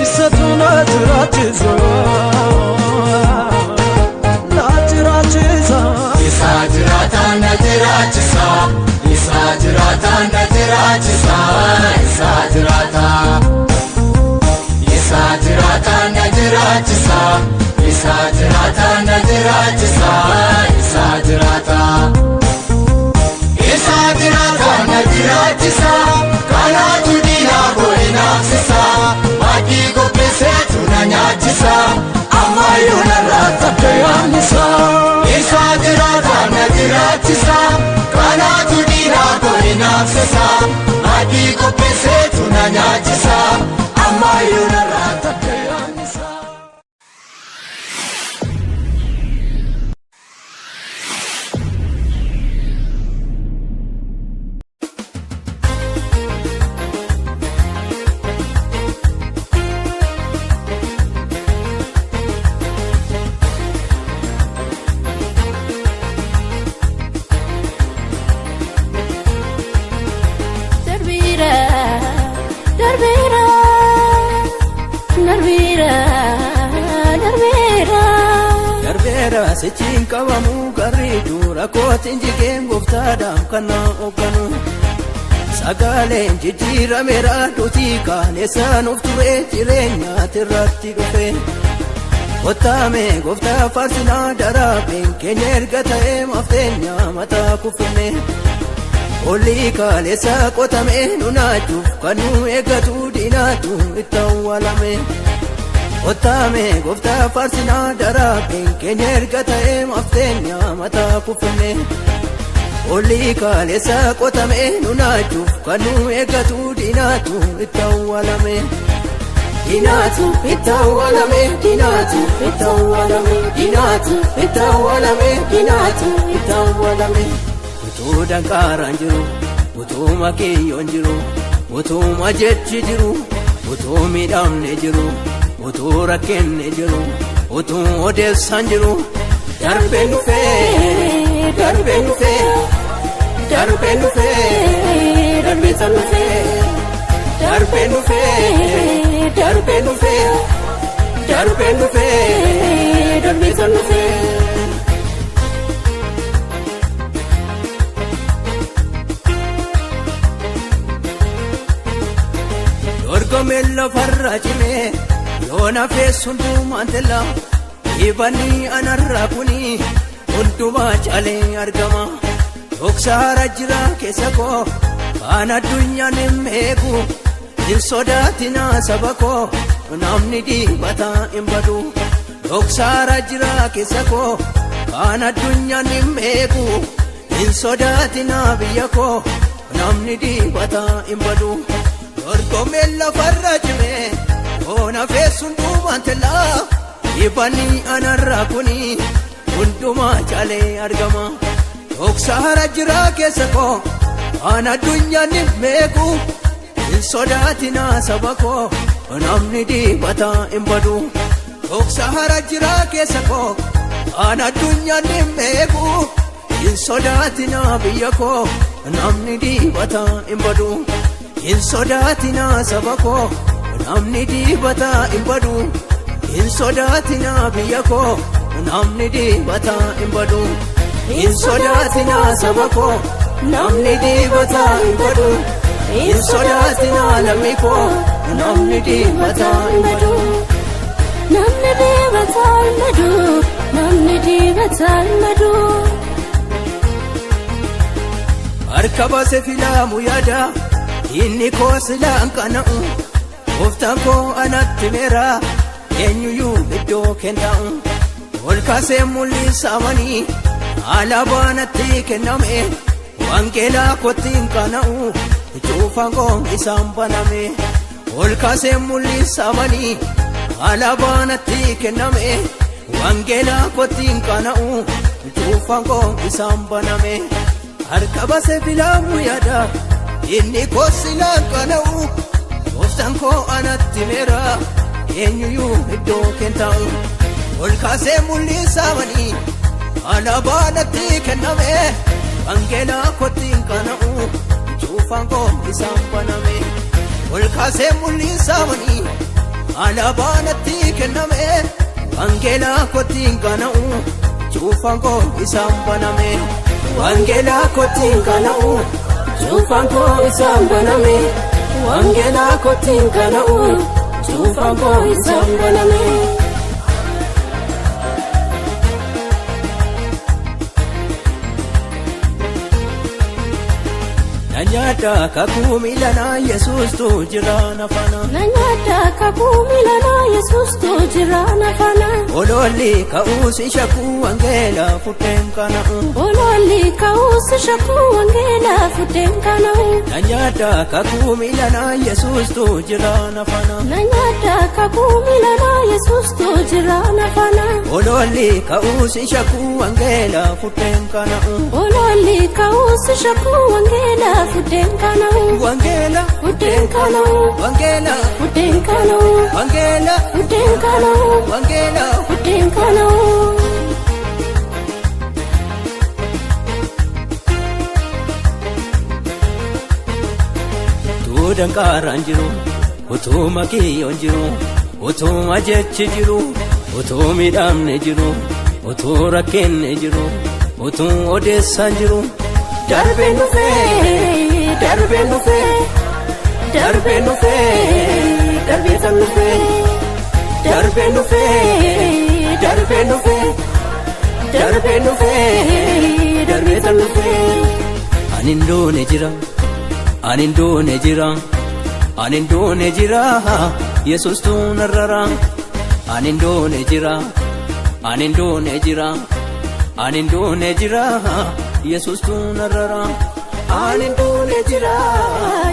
Isatu na jiraachisa. Na jiraachisa. Isa jiraataa na jiraachisa. Isa jiraataa na jiraachisa. Isa jiraataa. Isa jiraataa na jiraachisa. Isa jiraataa na jiraachisa. Isa jiraataa. Isa jiraataa na jiraachisa. Kanaatu diinaa koo hinaafsisa. Maaddii qopheesseetu na nyaachisa. Ammayyuu narraa adda yaannisa. Isa jiraataa na jiraachisa. Kanaatu diinaa koo hinaafsisa. yaannisaa maaddii qopheesseetu na nyaachisaa ammayyuu narraa takka yaannisaa. Darbeera, darbeera, darbeera, darbeera. Darbeera sichiin qabamu garri dura kootiin jigeen gooftaadhaaf kan na hoogganu. Sagaleen jijjiirameera duutii kaanessan of ture jireenyaati irratti dhufe. Kottaame gooftaa faarsinaa daraabeen keenya erga ta'ee mafteenya mataa kufinne. Olli kaaleessa qotame nu naachuuf kan nu eeggatu diinaatu itti awwaalame. Kottaame gooftaa faarsinaa daraabeen keenya erga ta'ee mafteenya mataa kufinne. Olli kaaleessa qotame nu naachuuf kan nu eeggatu diinaatu itti awwaalame. Diinaatu itti awwaalame diinaatu itti awwaalame diinaatu itti awwaalame diinaatu itti awwaalame. Utuu danqaaraan jiru utuu makiyyoon jiru utuu majechi jiru utuu miidhamne jiru utuu rakkinni jiru utuu odeessaan jiru darbeen dhufee darbeen dhufee darbeen dhufee darbeen san dhufee darbeen dhufee darbeen dhufee darbeen dhufee darbeen san dhufee. Dorgomeen lafarra cimee yoona feessu hundumaan tella dhiibanni anarra kuni hundumaa calee argama. Dhoksaara jira keessa koo kan addunyaan hin beeku hin sodaatina saba koo namni dibataa hin badu. Dhoksaara jira keessa koo kan addunyaan hin beeku hin sodaatina biyya koo namni dibataa hin badu. Dorgomeen lafarra cimee yoona feessu hundumaan tellaa dhiibanni anarra kuni hundumaa calee argama. Dhoksaara jira keessa koo waan addunyaan hin beeku hin sodaatina saba koo namni dibataa hin badu. Dhoksaara jira keessa koo waan addunyaan hin beeku hin sodaatina biyya koo namni dibataa hin badu. Hin sodaatina saba koo namni dibataa hin badu. Hin sodaatina biyya koo namni dibataa hin badu. Hin sodaatina saba koo namni dibataa hin badu. Hin sodaatina lammii koo namni dibataa hin badu. Namni dibataa hin badu, namni dibataa hin badu. Harka baase filaamu yaada inni koo silaan qana'u gooftaan koo anatti meera eenyuyyuu iddoo kenna'u ol kaasee mul'isamanii alaabaa natti kenname wangeelaa kootti hin qana'u cuufaan koo isaan baname ol kaasee mul'isamanii alaabaa natti kenname wangeelaa kootti hin qana'u cuufaan koo isaan baname harka baasee filaamu yaada. Inni koo silaan qana'u gooftaan koo anatti meera eenyuyyuu iddoo kenna'u ol kaasee mul'isamanii alaabaa natti kenname wangeelaa kootti hin qana'u cuufaan koo isaan baname ol kaasee mul'isamanii alaabaa natti kenname wangeelaa kootti hin qana'u cuufaan koo isaan baname wangeelaa kootti hin qana'u. Cuufaan koo isaan baname wangeelaa kootti hin qana'u cuufaan koo isaan baname. Nan Nyaadha kakuu miilanaa Yesuustu jira nafana. Nyaadha kakuu miilanaa Yesuustu jira nafana. Ololli ka'uusi shakuu wangeela fudheen kana'u. Ololli ka'uusi shakuu wangeela fudheen kana'u. Nyaadha kakuu miilanaa Yesuustu jira nafana. Nyaadha kakuu miilanaa Yesuustu jira nafana. Ololli ka'uusi shakuu wangeela fudheen kana'u. Ololli ka'uusi shakuu wangeela fudheen kana'u. Wangeela fudheen kana'u. Wangeela fudheen kana'u. Wangeela fudheen kana'u. Wangeela fudheen kana'u. Utuu danqaaraan jiru, utuu makiyyoon jiru, utuu ajechi jiru, utuu miidhamne jiru, utuu rakkinni jiru, utuu odeessaan jiru. Darbeen dhufee, darbeen dhufee, darbeen dhufee, darbee san dhufee, darbeen dhufee, darbeen dhufee, darbeen dhufee, darbee san dhufee. Ani hin duune jira. Ani hin duune jira, ani hin duune jira, Yesuustu narrara. Ani hin duune jira, ani hin duune jira, ani hin duune jira, Yesuustu narrara. Ani hin duune jira,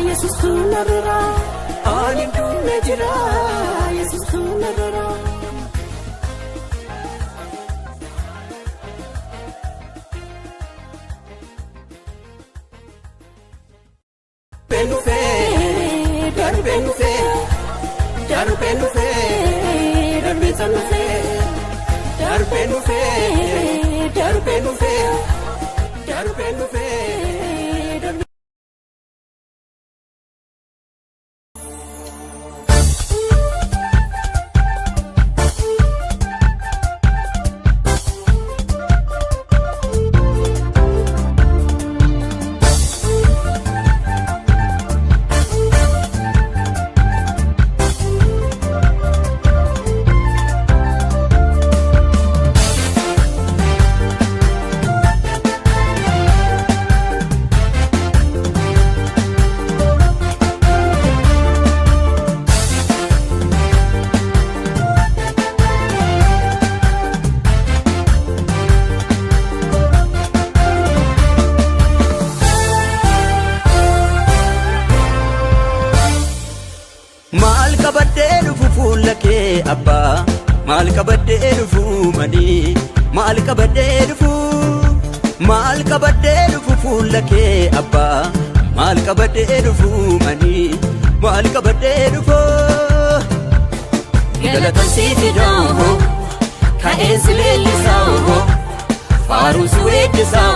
Yesuustu narrara. Ani hin duune jira, Yesuustu narrara. Darbeen dhufee, darbeen dhufee, darbeen dhufee, darbee san dhufee, darbeen dhufee, darbeen dhufee, darbeen dhufee, darbeen. Maal qabadhee dhufu fuula kee abbaa, maal qabadhee dhufu manii, maal qabadhee dhufu, maal qabadhee dhufu fuula kee abbaa, maal qabadhee dhufu manii, maal qabadhee dhufu. Galatan si fidoo, ka'een si leellisaa, faaruu si weeddisaa,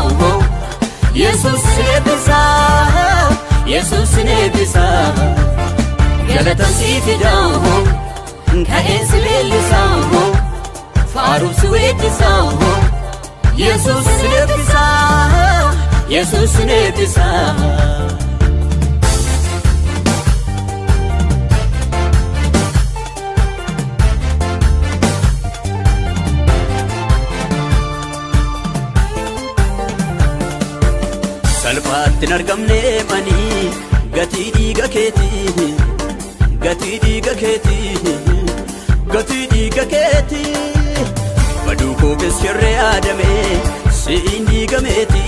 Yesuus si eebbisaa, Yesuus si eebbisaa. Galatan si fidoo, ka'een si leellisaa, faaruu si weeddisaa, Yesuus si eebbisaa, Yesuus si eebbisaa. Salphaatti hin argamne manii gatii dhiiga keetii, gatii dhiiga keetii, gatii dhiiga keetii. Baduu koofis shirree yaadame si'iin diigameeti,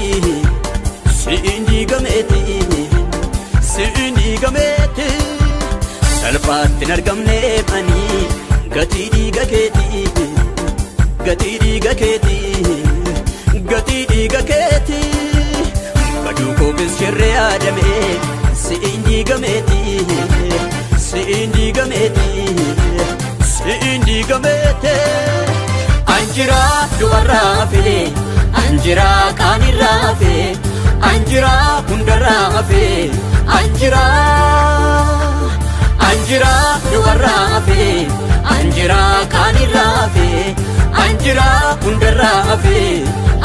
si'iin diigameeti, si'iin diigameeti. Salphaatti hin argamne manii gatii dhiiga keetii, gatii dhiiga keetii, gatii dhiiga keetii. Baduu koofis shirree yaadame si'iin diigameeti, si'iin diigameeti, si'iin diigameeti. Anjiraa dubarraa hafe, anjiraa qaanirraa hafe, anjiraa hundarraa hafe, anjiraa. Anjiraa dubarraa hafe, anjiraa qaanirraa hafe, anjiraa hundarraa hafe,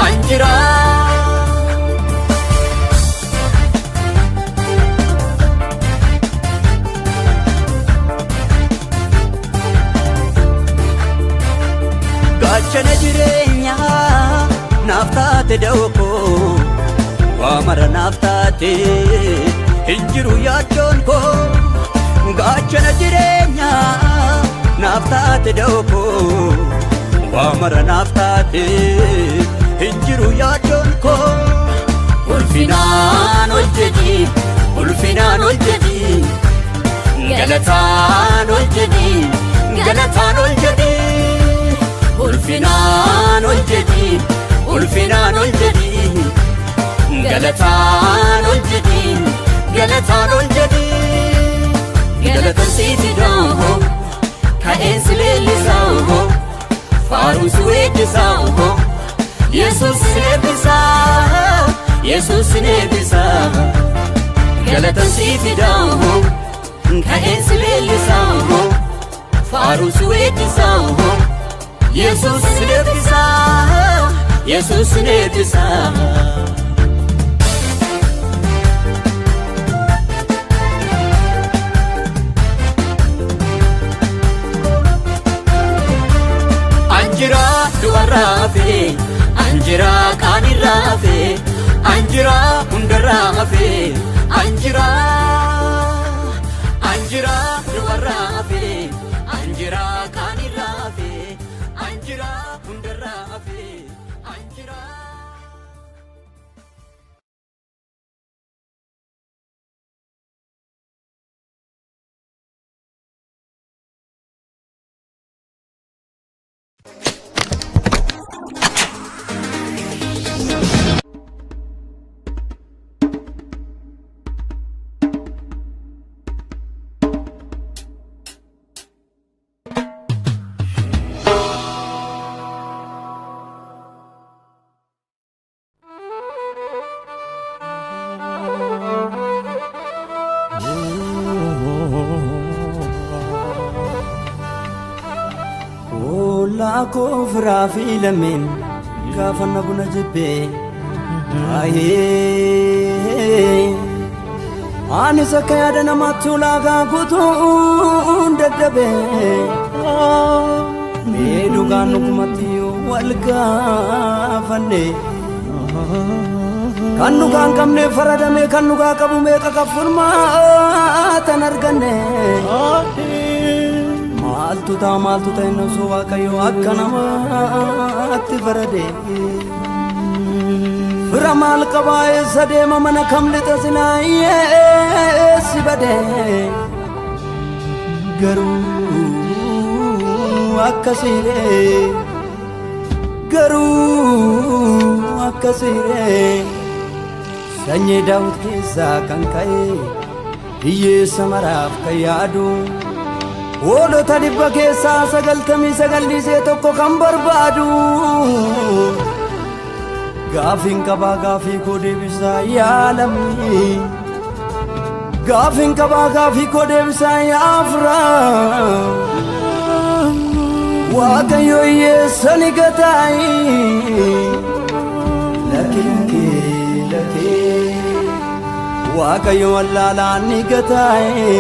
anjiraa. Gaachana jireenyaa naaf taate da'oo koo, Waa mara naaf taate hin jiru yaaddoon koo gaachana jireenyaa naaf taate da'oo koo waa mara naaf taate hin jiru yaaddoon koo. Ulfinaan ol jedhi, ulfinaan ol jedhi, galataan ol jedhi, galataan ol jedhi, ulfinaan ol jedhi, ulfinaan ol jedhi, galataan ol jedhi, galataan ol jedhi. Galatan siiti dooho, ka'een si leellisaa, faaruun si weeddisaa, Yesuus si eebbisaa, Yesuus si eebbisaa. Galatan siiti dooho, ka'een si leellisaa, faaruun si weeddisaa, Yesuus si eebbisaa, Yesuus si eebbisaa. Anjiraa du'arraa hafe, anjiraa qaanirraa hafe, anjiraa hundarraa hafe, anjiraa, anjiraa du'arraa hafe, anjiraa qaanirraa hafe, anjiraa hundarraa hafe, anjiraa. Ollaa koo firaa fi lameen gaafa na buna jibbee baay'ee anis akka yaada namaatti ulaagaa guutuun dadhabee mee dhugaan dhugumatti yoo wal gaafanne kan dhugaan qabne faradame kan dhugaa qabu meeqa kan furmaatan arganne. Maaltu ta'a, maaltu ta'e, inni osoo Waaqayyo akka namaatti farade? Fira maal qabaa, eessa deema, mana kam lixa, sinaayyee bade? Garuu akkasiiree, garuu akkasiiree, sanyii Daawit keessaa kan ka'e, hiyyeessa maraaf kan yaadu, hoolota 100 keessaa 99 dhiisee tokko kan barbaadu, gaafiin qabaa, gaafii koo deebisaa yaa lammii, gaafiin qabaa, gaafii koo deebisaa yaa firaa. Waaqayyo hiyyeessa ni gataayi? Lakki, lakki, lakki, Waaqayyo wallaalaan ni gataayi?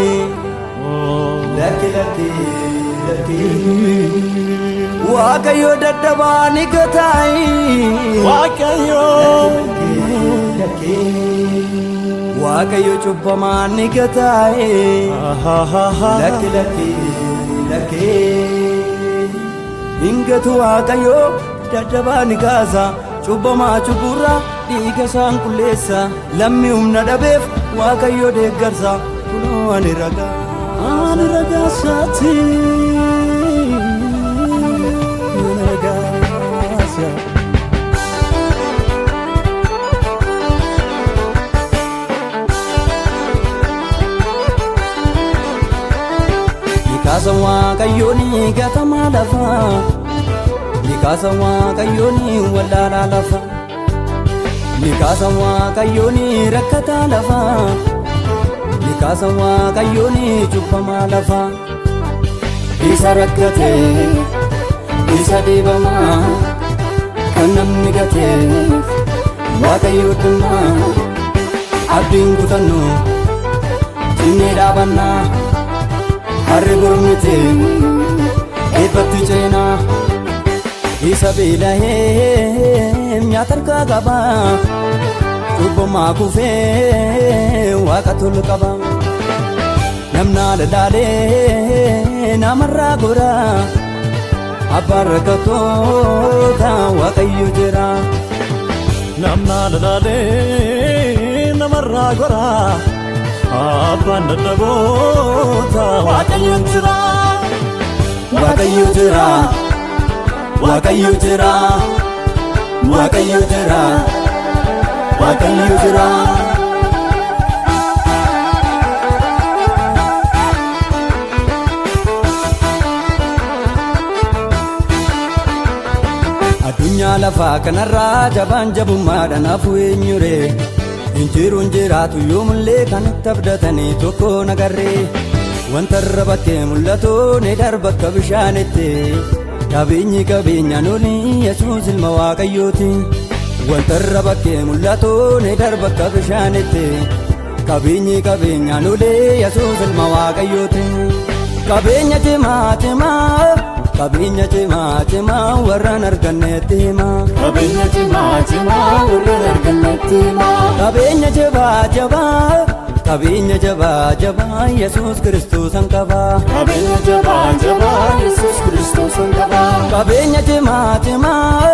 Lakki, lakki, lakki, Waaqayyo dadhabaa ni gataayi? Waaqayyo. Lakki, Waaqayyo cubbamaa ni gataayi? Lakki, lakki, lakki, hin gatu. Waaqayyo dadhabaa ni kaasa, cubbamaa cubburraa dhiiga isaan qulleessa, lammi humna dhabeef Waaqayyo deeggarsa. Kunoo ani ragaa, Ani ragaa isaati. Ani ragaa isaati. Ni kaasa Waaqayyoon gatamaa lafa, ni kaasa Waaqayyoon wallaalaa lafa, ni kaasa Waaqayyoon rakkataa lafa, ni kaasa Waaqayyoon cubbamaa lafa. Isa rakkate, isa dhiibamaa, kan namni gateef Waaqayyo dhimmaa. Abdiin kutannu, cinnee dhaabannaa, harri gurmite eebbatti ceenaa. Isa beela'ee nyaata harkaa qabaa. Cubbumaa kufee waaqa tolu qaba. Namna laalee namarraa gora. Abbaan rakkattoota Waaqayyo jira. Namna laalee namarraa gora. Abbaan dadhaboota Waaqayyo jira. Waaqayyo jira. Waaqayyo jira. Waaqayyo jira. Waaqayyo jira. Addunyaa lafaa kanarraa jabaan jabummaadhaan hafu eenyure? Injiruun jiraatu yoomullee kan itti abdatanii tokko nagarree. Wanta irra bakkee mul'atu ni darba akka bishaanitti. Qabeenyi qabeenya nuni Yesuus ilma Waaqayyooti. Wanta irra bakkee mul'atu ni darba akka bishaanitti. Qabeenyi qabeenya nuni Yesuus ilma Waaqayyooti. Qabeenya cimaa cimaa, qabeenya cimaa cimaa warraan argannetti himaa. Qabeenya cimaa cimaa warraan argannetti himaa. Qabeenya jabaa jabaa, qabeenya jabaa jabaa Yesuus Kiristoosan qabaa. Qabeenya jabaa jabaa Yesuus Kiristoosan qabaa. Qabeenya cimaa cimaa,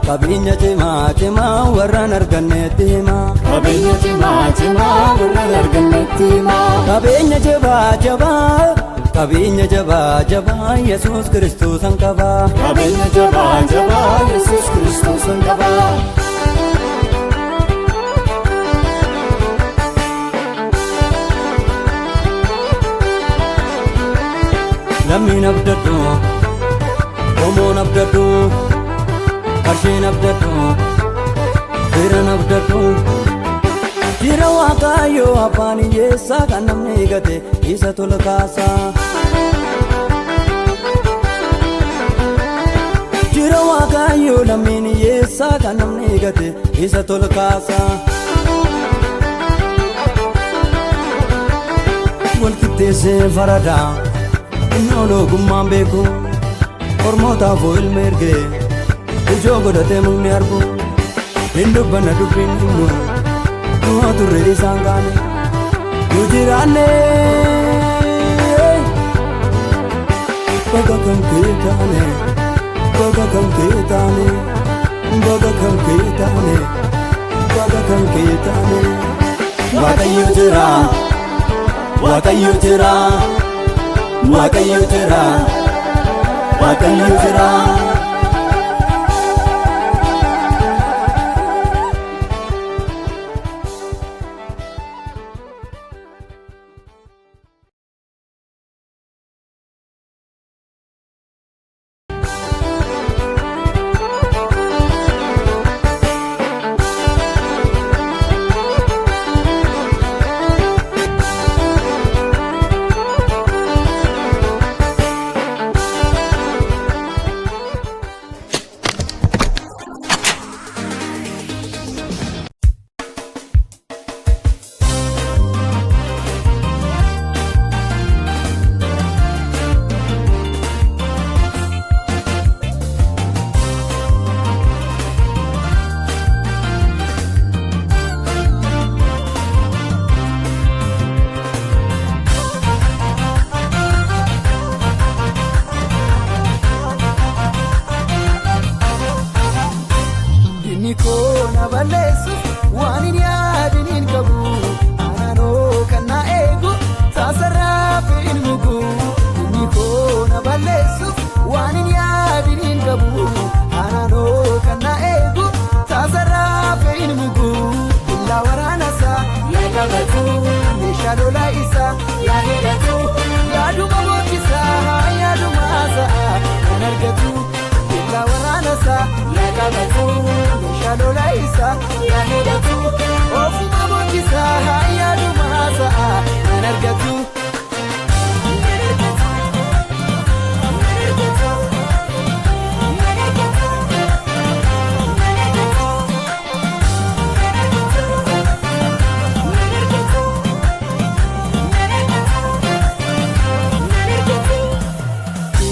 qabeenya cimaa cimaa warraan argannetti himaa. Qabeenya cimaa cimaa warraan argannetti himaa. Qabeenya jabaa jabaa, qabeenya jabaa jabaa Yesuus Kiristoosan qabaa. Qabeenya jabaa jabaa Yesuus Kiristoosan qabaa. Lammiin abdadhu, qomoon abdadhu, qarshiin abdadhu, firan abdadhu. Jira Waaqayyo abbaan hiyyeessaa kan namni gate isa tola kaasaa. Jira Waaqayyo lammiin hiyyeessaa kan namni gate isa tola kaasaa. Walqixxeessee faradaa inni ogummaan beeku ormootaaf ilma ergee ijoo godhatee mukni argu hin dubbanna dubbiin himnu nu turre isaan kaane nu jiraanne baga kan kee taane, baga kan kee taane, baga kan kee taane, baga kan kee taane. Waaqayyo jira, Waaqayyo jira, Waaqayyo jira, Waaqayyo jira. Inni koo na balleessuuf waan hin yaadin hin qabu. Anaanoo kan na eegu taasarraa fi hin mugu. Inni koo na balleessuuf waan hin yaadin hin qabu. Anaanoo kan na eegu taasarraa fi hin mugu. Billaa waraanasaa yaa qabatu, meeshaa lolaa isaa yaa hidhatu. Yaaduma boochisaa yaaduma haasa'a kan argatu. Billaa waraanasaa yaa qabatu, meeshaa lolaa isaa yaa hidhatu. Ofuma boochisaa yaaduma haasa'a kan argatu.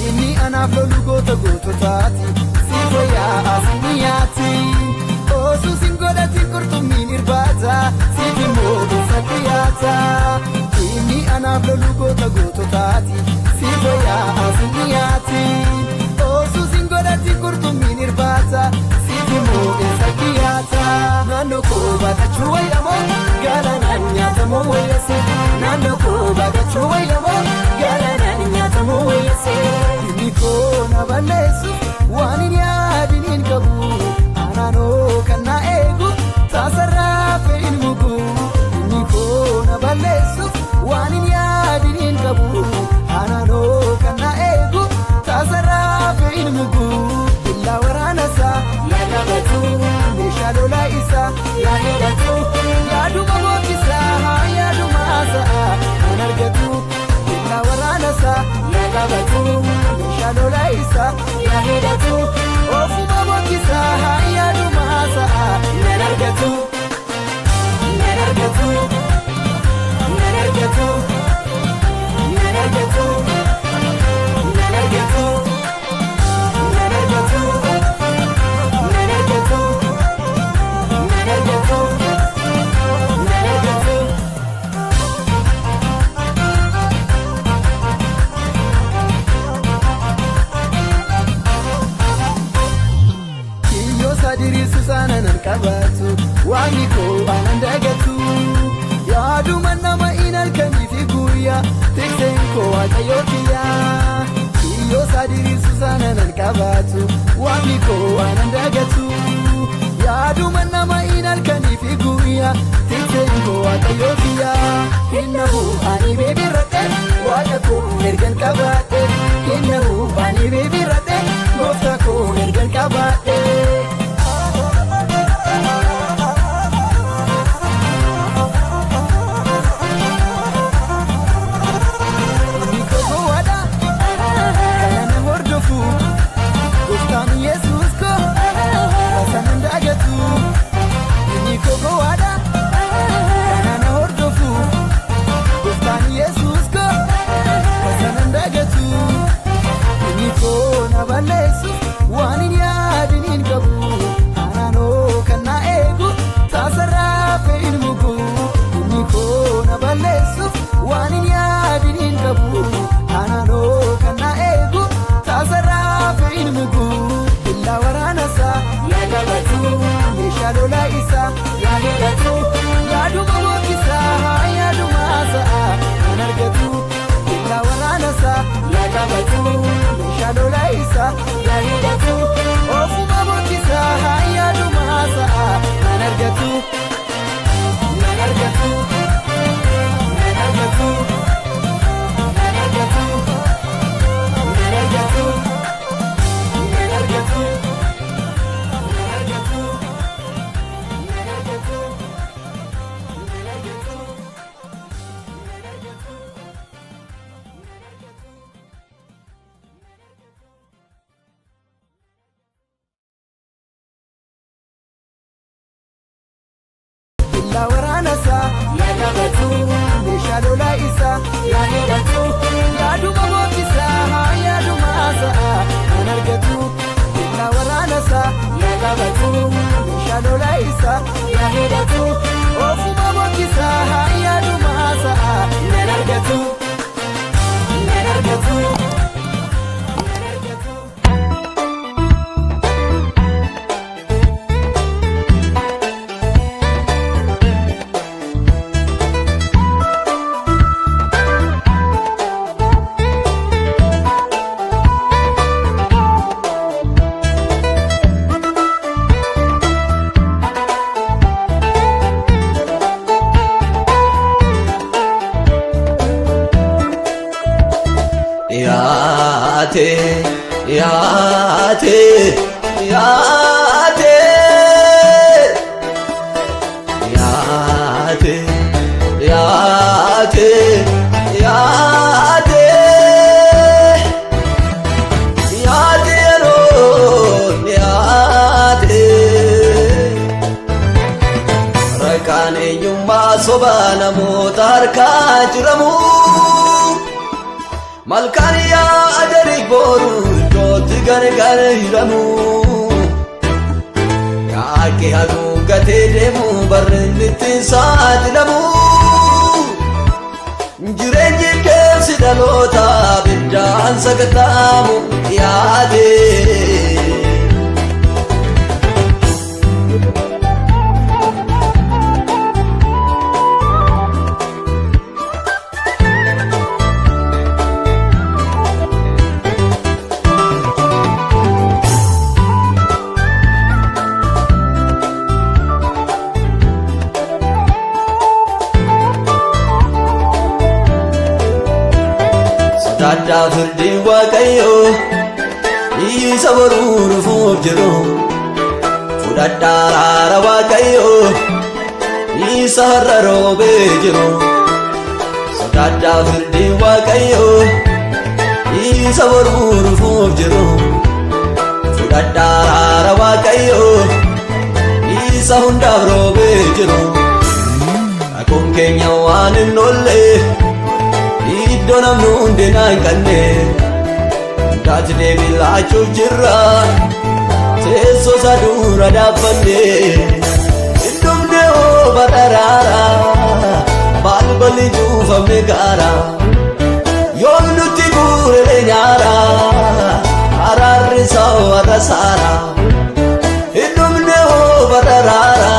Inni anaaf lolu goota goototaati. Si fayyaa as ni yaa. dhiyaata. Inni anaaf lolu goota goototaati. Siif wayyaa asin dhiyaati. Oosuu sin godhatti qurxummiin irbaata. Siif immoo eessa kiyyaata. Naannoo koo baatachuu wayyamoo galaanaan nyaatamuu wayyase. Naannoo koo baatachuu wayyamoo galaanaan nyaatamuu wayyase. Inni koo na balleessu waan hin yaadin hin qabu. Anaanoo kan na eegu taasarraa fe'in mugu. Inni koo na balleessu waan hin yaadin hin qabu. Anaanoo kan na eegu taasarraa fe'in mugu. Illaa waraana isaa yaa qabatu meeshaa lolaa isaa yaa hidhatu yaaduma mootisaa yaaduma sa'a kan argatu. Illaa waraana isaa yaa qabatu meeshaa lolaa isaa yaa hidhatu ofuma mootisaa yaaduma sa'a nan argatu. Nan argatu. Nan argatu. Nan argatu. Nan argatu. Nan argatu. Nan argatu. Nan argatu. Nan argatu. Kiyyoo sadiriirsu sana nan qabaatu waaqni koo anan dagatu yaaduma nama in halkanii fi guyyaa tikseen koo waaqayyoo kiyyaa. Kiyyoo sadiriirsu sana nan qabaatu waaqni koo anan dagatu yaaduma nama in halkanii fi guyyaa tikseen koo waaqayyoo kiyyaa. Hinnahu ani beebirradhe waaqa koo ergan qabaadhe hinnahu ani beebirradhe gooftaa koo ergan qabaadhe. Inni koo gowwaadha kana na hordofu gooftaan Yesuus koo tasanan dagatu. Inni koo gowwaadha kana na hordofu gooftaan Yesuus koo tasanan dagatu. Inni koo na balleessu waan hin yaadin hin qabu. Anaanoo kan na eegu taasarraa fe'in mugu. Inni koo na balleessu waan hin yaadin hin qabu. Anaanoo kan na eegu taasarraa fe'in mugu. Illaa waraana isaa yaa qabatu meeshaa lolaa isaa yaa hidhatu yaaduma mootisaa yaaduma sa'a kan argatu. Illaa waraana isaa yaa qabatu meeshaa lolaa isaa yaa hidhatu ofuma mootisaa yaaduma sa'a kan argatu. Nan argatu. Nan argatu. Nan argatu. Nan argatu. Nan argatu. Nan argatu. Nan argatu. Nan argatu. Nan argatu. Illaa waraana isaa yaa qabatu meeshaa lolaa isaa yaa hidhatu yaaduma mootisaa yaaduma sa'a kan argatu. Illaa waraana isaa yaa qabatu meeshaa lolaa isaa yaa hidhatu ofuma mootisaa yaaduma sa'a nan argatu. Nan argatu. Nan argatu. Yaate yaate yaate yaate yaate yaate yaate yeroon yaate rakkaan eenyummaa sobaa namoota harkaa jiramu. Malkaan yaa ajari boru iddootti gargar hiramu. Yaaqi haguuggatee deemu barri inni ittiin saaxilamu. Jireenyi keessi dhaloota ibiddaan sakataamu dhiyaate. Sodaadhaa firdii Waaqayyoo isa boruu dhufuuf jiru. Fudhadhaa araara Waaqayyoo isa har'a roobee jiru. Sodaadhaa firdii Waaqayyoo isa boruu dhufuuf jiru. Fudhadhaa araara Waaqayyoo isa hundaaf roobee jiru. Rakkoon keenya waan hin oolle, iddoo namni hundinaa hin qabne, hundaatti deebii laachuuf jirra teessoo isaa dura dhaabbanne. Hin dhumne hoo bararaara, balballi cuufamne gaara, yoom nutti guuree nyaara, araarri isaa warra saara. Hin dhumne hoo bararaara,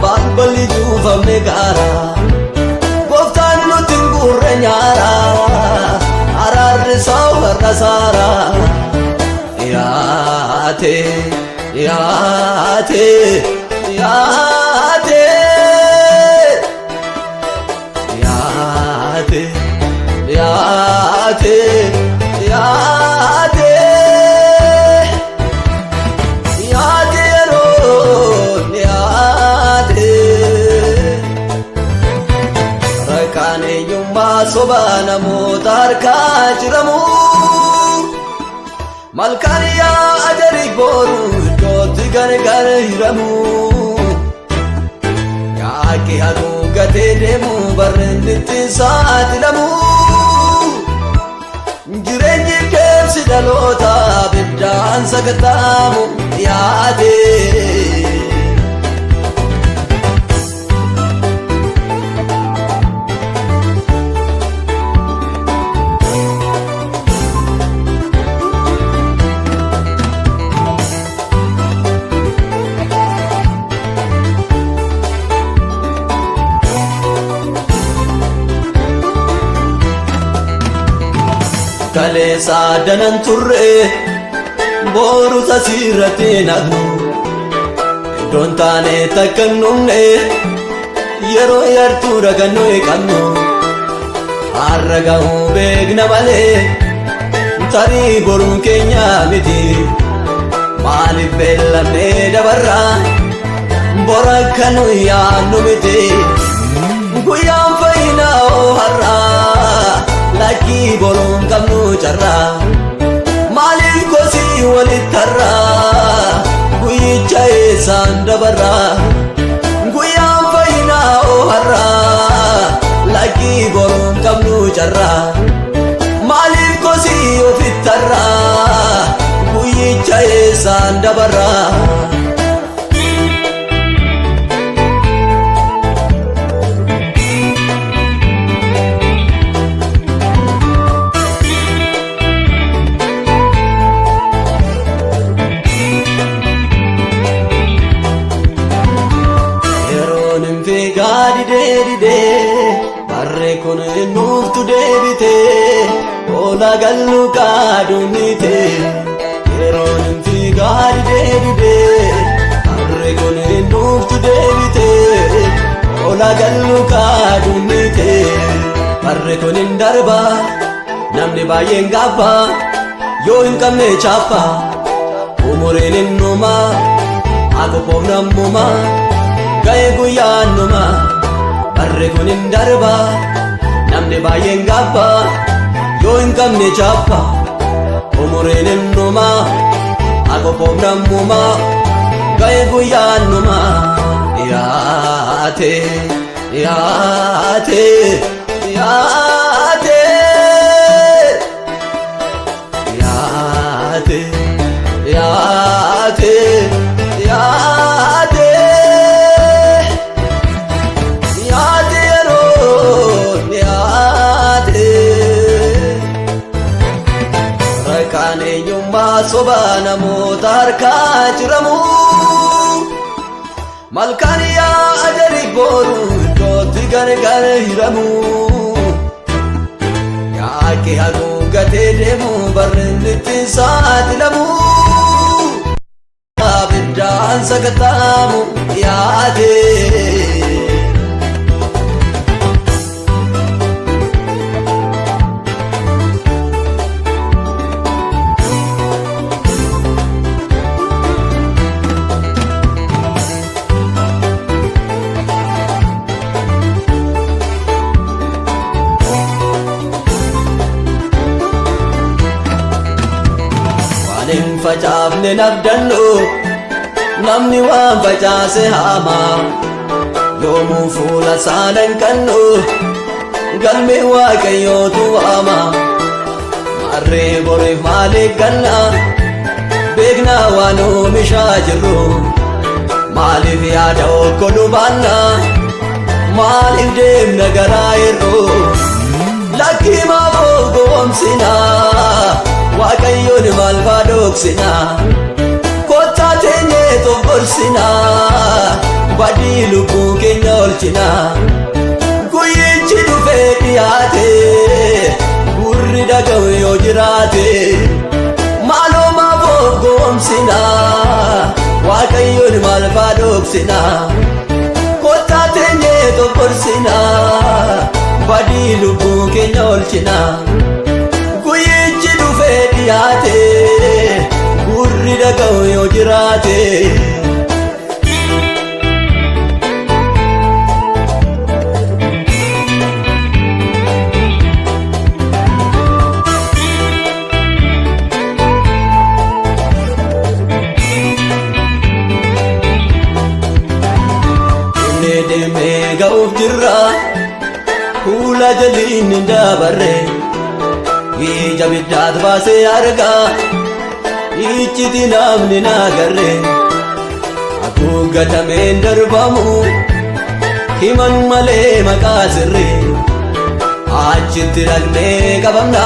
balballi cuufamne gaara, gooftaan nutti hin guurre nyaara, araarri isaa warra saara. Dhiyaate, dhiyaate, dhiyaate, dhiyaate, dhiyaate, dhiyaate, dhiyaate, yeroo dhiyaate. Rakkaan eenyummaa sobaa namoota harkaa jiramu. Malkaan yaa ajarii boru iddootti gargar hiramu. Yaaqi haguuggatee deemu barreen itti saaxilamu. Jireenyi keessi dhaloota ibiddaan sakataamu dhiyaate. Kaleessa danan turre, boru sasirratti naqnu, iddoon taane takka hin dhumne, yeroo yartuu dhagannoo qabnu. Har'a ga'uu beekna malee tarii boruun keenya miti. Maaliif beellamnee dabarra, bora akka nu yaadnu miti. Guyyaan fayyinaa oo har'a, lakkii boruun qabnu carraa. Maaliif kosii walitti har'a, guyyicha eessaan dabarra? Guyyaan fayyinaa oo har'a, lakkii boruun qabnu carraa. Maaliif kosii ofitti har'a, guyyicha eessaan dabarra? Yeroon hin fiigaa didee didee, barree kun nuuftu deebitee, oola gallu kaaduunite. Yeroon hin fiigaa didee didee, barree kun nuuftu deebitee, oola gallu kaaduunite. Barree kun hin darba, namni baay'een gaabba, yoo hin qabne chaappaa, umuriin hin dhuma, akkoof nammumaa. Ga'ee guyyaan numa. Barri kun hin darba, namni baay'een gaabba, yoo hin qabne chaappa, umuriin hin dhuma, akkoof nammumaa. Ga'ee guyyaan numa. Dhiyaate, dhiyaate, dhiyaate, dhiyaate, dhiyaate, dhiyaate, dhiyaate, yeroo dhiyaate. Soba namoota harkaa jiramu. Malkaan yaa ajali boru iddootti gargar hiramu. Yaake haguuggatee deemu barri itti saaxilamu. Abiddaan sakattaamu dhiyaate. Waan hin facaafne nabdannu, namni waan facaase haama. Yoomuu fuula saalan kannu, galmi Waaqayyootu waama. Maarree boriif maal eegganna? Beeknaa waan oomishaa jirru. Maaliif yaada okkoluu baanna? Maaliif deemna garaa hir'uu? Lakkii, maaf of gowwoomsina? Waaqayyoon maal faa dhoksina? Kottaa teenyee of gorsina, badii lubbuu keenya oolchina. Guyyichi dhufee dhiyaate, gurri dhaga'u yoo jiraate, maaloo maaf of gowwoomsina? Waaqayyoon maal faa dhoksina? Kottaa teenyee of gorsina, badii lubbuu keenya oolchina. Guyyichi dhufee dhiyaate, gurri dhaga'u yoo jiraate. Deemnee deemnee ga'uuf jirra, fuula jaliin hin dabarre. Ija biddaat baasee argaa, icciti namni naagarre. Haguuggatameen darbamu, himan malee maqaa sirrii. Achitti dhaqnee qabamna,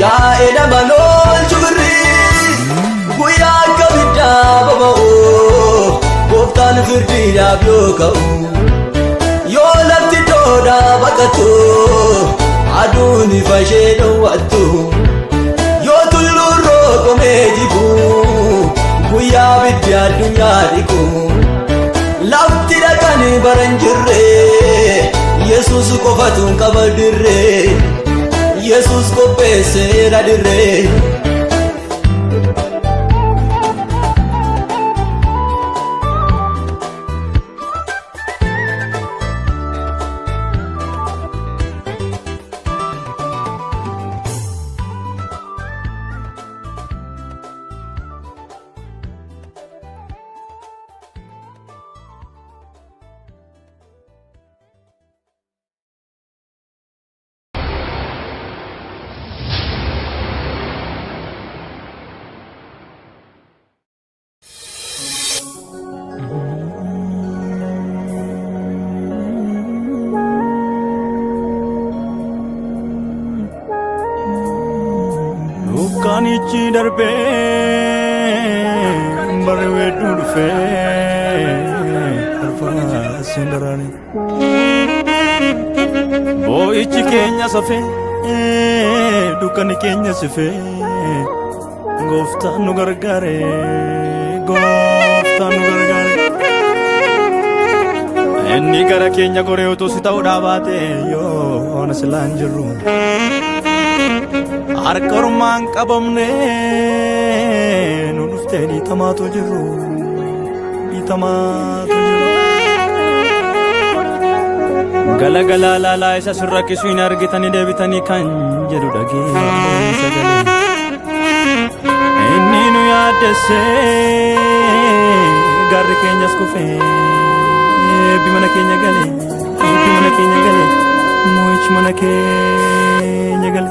yaa'ee nama lolchu birrii. Guyyaa akka biddaa boba'u, gooftaan firdiidhaaf yoo ka'u. Yoo lafti doodhaa baqattu, aduun ifa ishee dhowwattu. Yoo tulluun rooqomee jigu, guyyaa biddi addunyaa dhiqu. Lafti dhaqanii bara hin jirre, Yesuus qofatu qaba dirree. Yesuus qopheesseera dirree. Dukkaanichi darbee barri weedduu dhufee arfaaseen daraare. Boo'ichi keenya safee, dukkanni keenya sifee, gooftaan nu gargaare, gooftaan nu gargaare. Inni gara keenya goree utuu si ta'uudhaa baate yoona silaan jirru. Harka ormaan qabamne nu dhuftee dhiitamaatu jirru, dhiitamaatu jiru. Galagalaa laalaa isa sin rakkisu hin argitanii deebitanii kan jedhu dhageenya sagalee. Inni nu yaaddessee garri keenyas kufee, eebbi mana keenya gale, eebbi mana keenya gale, moo'ichi mana keenya gale.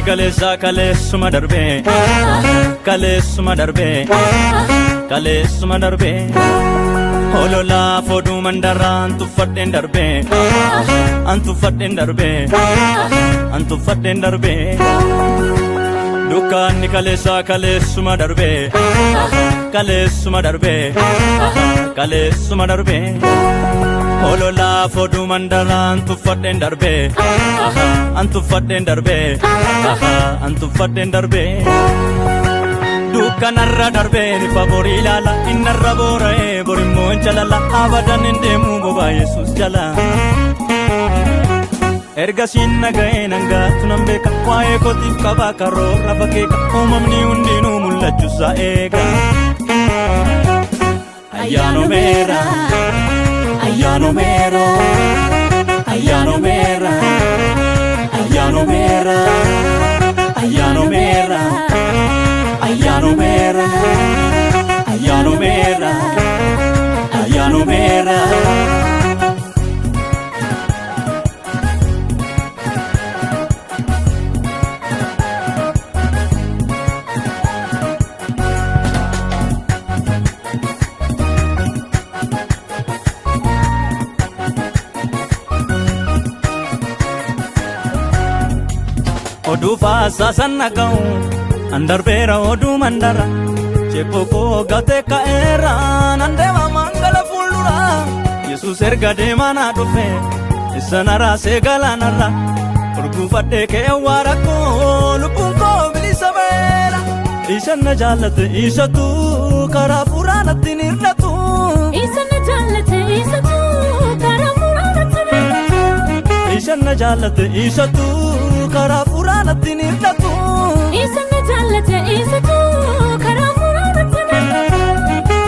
kaleessaa kaleessuma darbee, kaleessuma darbee, kaleessuma darbee. Hololaaf oduu mandaraa antuffadheen darbee, antuffadheen darbee, antuffadheen darbee. Dukkaanni kaleessaa kaleessuma darbee, kaleessuma darbee, kaleessuma darbee. Hololaaf oduu mandaraa antuffadheen darbee, antuffadheen darbee, antuffadheen darbee. Dukkanarra darbee ifa borii ilaala, innarra boora'ee borimmoo jalala, abadan hin deemu bobaa Yesuus jala. Ergasiin naga'ee nangaatu nan beeka, waa'ee kootiif qabaa karoora fakeeka, uumamni hundinuu mul'achuusaa eega. Ayyaanomeera, ayyaanomeera, ayyaanomeera, ayyaanomeera, ayyaanomeera, ayyaanomeera, ayyaanomeera, ayyaanomeera. Oduu faasaasan dhaga'u an darbeera oduu mandara cephoo koo gatee ka'eera nan deema mangala fuuldura Yesuus erga deemaa naa dhufe isa na raasee galaanarra urguufadhee ka'ee waara koo lubbuun koo bilisa ba'eera. Isa na jaallate isatu karaa furaa natti hin hir'atu. Isa na jaallate isatu karaa furaa natti hin hir'atu. Isa na jaallate isatu karaa furaa natti hin hir'atu. Isa na jaallate isatu karaa furaa natti hin hir'atu.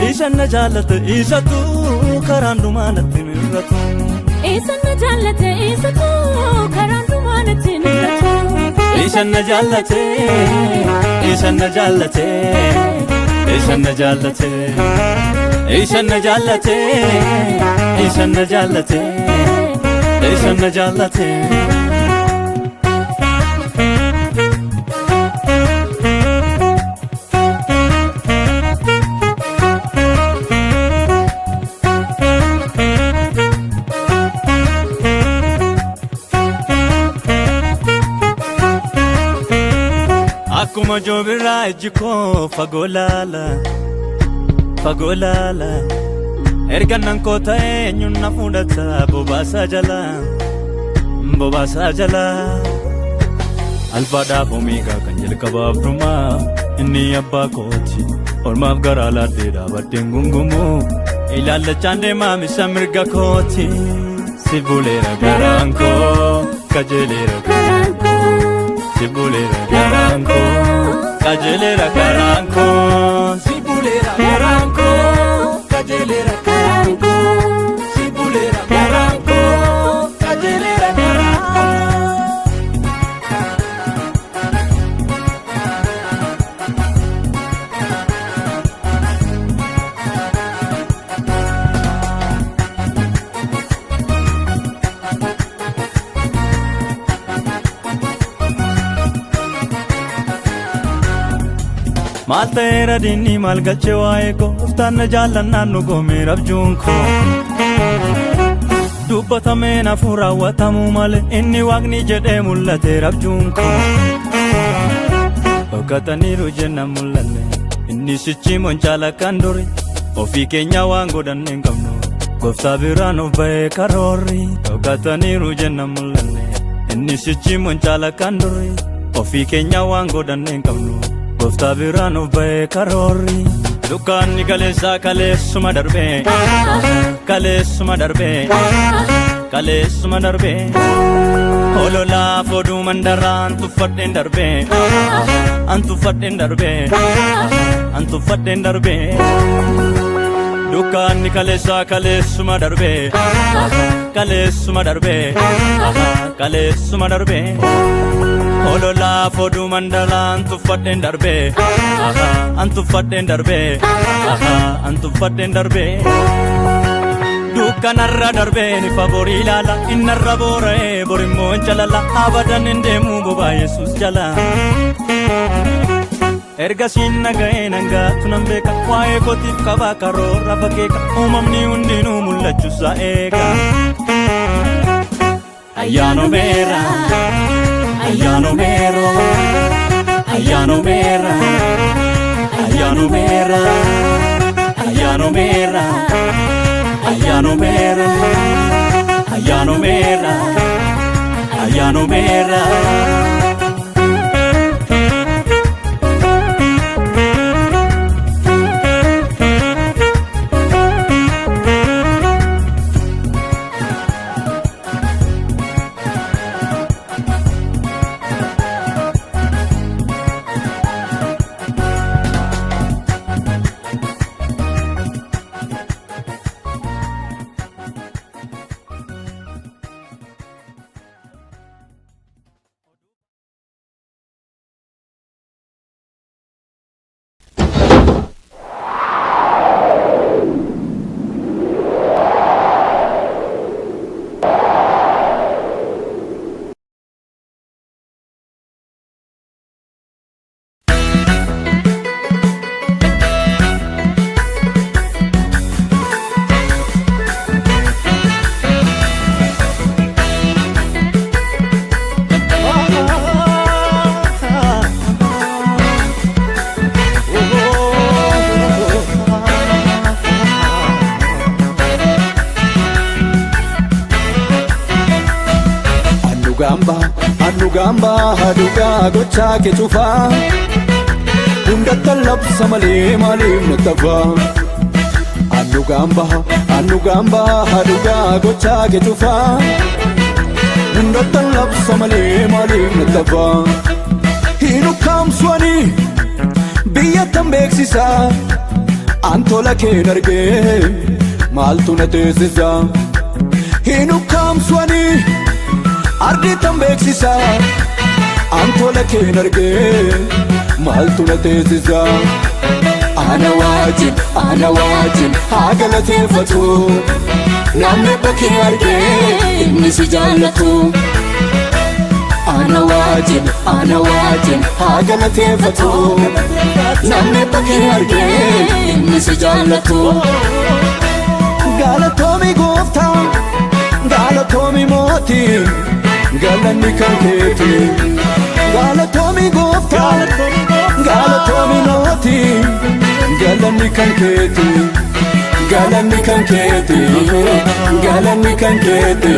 Isa na jaallate isatu karaan dhumaa natti hin hir'atu. Isa na jaallate isatu karaan dhumaa natti hin hir'atu. Isa na jaallate, isa na jaallate, isa na jaallate, isa na jaallate, isa na jaallate, isa na jaallate. Akkuma joobirraa ijji koo fagoo laala, fagoo laala. Erga nan koo ta'e eenyuun na fudhata bobaasaa jala, bobaasaa jala. Alfaadhaaf omeegaa kan jalqabaaf dhumaa inni abbaa kooti. Ormaaf garaa laaddee dhaabbaddeen gungumu ilaallachaan deemaa misa mirga kooti. Si buleera garaan koo qajeeleera Karaan koo si buleera garaan koo qajeeleera karaan koo si buleera garaan koo qajeeleera karaan koo si buleera garaan koo qajeeleera karaan koo. Maal ta'eera diinni maal galchee waa'ee koo gooftaan na jaallannaan nu goomeera abjuun koo. Dubbatamee naafuu raawwatamuu malee inni waaqni jedhee mul'ateera abjuun koo. Dhokataniiru jenna mul'anne inni sichi moncaala kan duri ofii keenya waan godhanne hin qabnu gooftaa biraan of ba'ee karoorri. Dhokataniiru jenna mul'anne inni sichi moncaala kan duri ofii keenya waan godhanne hin qabnu gooftaa biraan of ba'ee karoorri. Dukkaanni kaleessaa kaleessuma darbee, kaleessuma darbee, kaleessuma darbee. Hololaaf oduu mandaraa antuffadheen darbee, antuffadheen darbee, antuffadheen darbee. Dukkaanni kaleessaa kaleessuma darbee, kaleessuma darbee, kaleessuma darbee. Hololaaf oduu mandaraa antuffadheen darbee, antuffadheen darbee, antuffadheen darbee. Dukkanarra darbeen ifa borii ilaala innarra boora'ee borimmoo hin calala abadan hin deemu bobaa Yesuus jala. Ergasiin naga'ee nangaatu nan beeka waa'ee kootiif qabaa karoora fakeeka uumamni hundinuu mul'achuusaa eega. Ayyaanomeera ayyaanomeero ayyaanomeera ayyaanomeera ayyaanomeera ayyaanomeera ayyaanomeera ayyaanomeera. Anugamba, anugamba, dhugaa gochaa kee cufaa. Hundatti labsa malee maaliif na tafaa? Anugamba, anugamba, dhugaa gochaa kee cufaa. Hundatti labsa malee maaliif na tafaa? Hin ukkaamsuani biyya tan beeksisaa. An tola keen argee maaltu na teessisaa? Hin ukkaamsuani ardi tan beeksisaa. An tola keen argee maaltu na teessisaa? Ana wajjin, ana wajjin haa galateeffatu. Namni bakkee argee inni si jaallatu. Ana wajjin, ana wajjin haa galateeffatu. Namni bakkee argee inni si jaallatu. Galatoomi gooftaa, galatoomi mootii, galanni kan keeti. Galatoomi gooftaa, galatoomi mootii, galanni kan keeti. Galanni kan keeti, galanni kan keeti,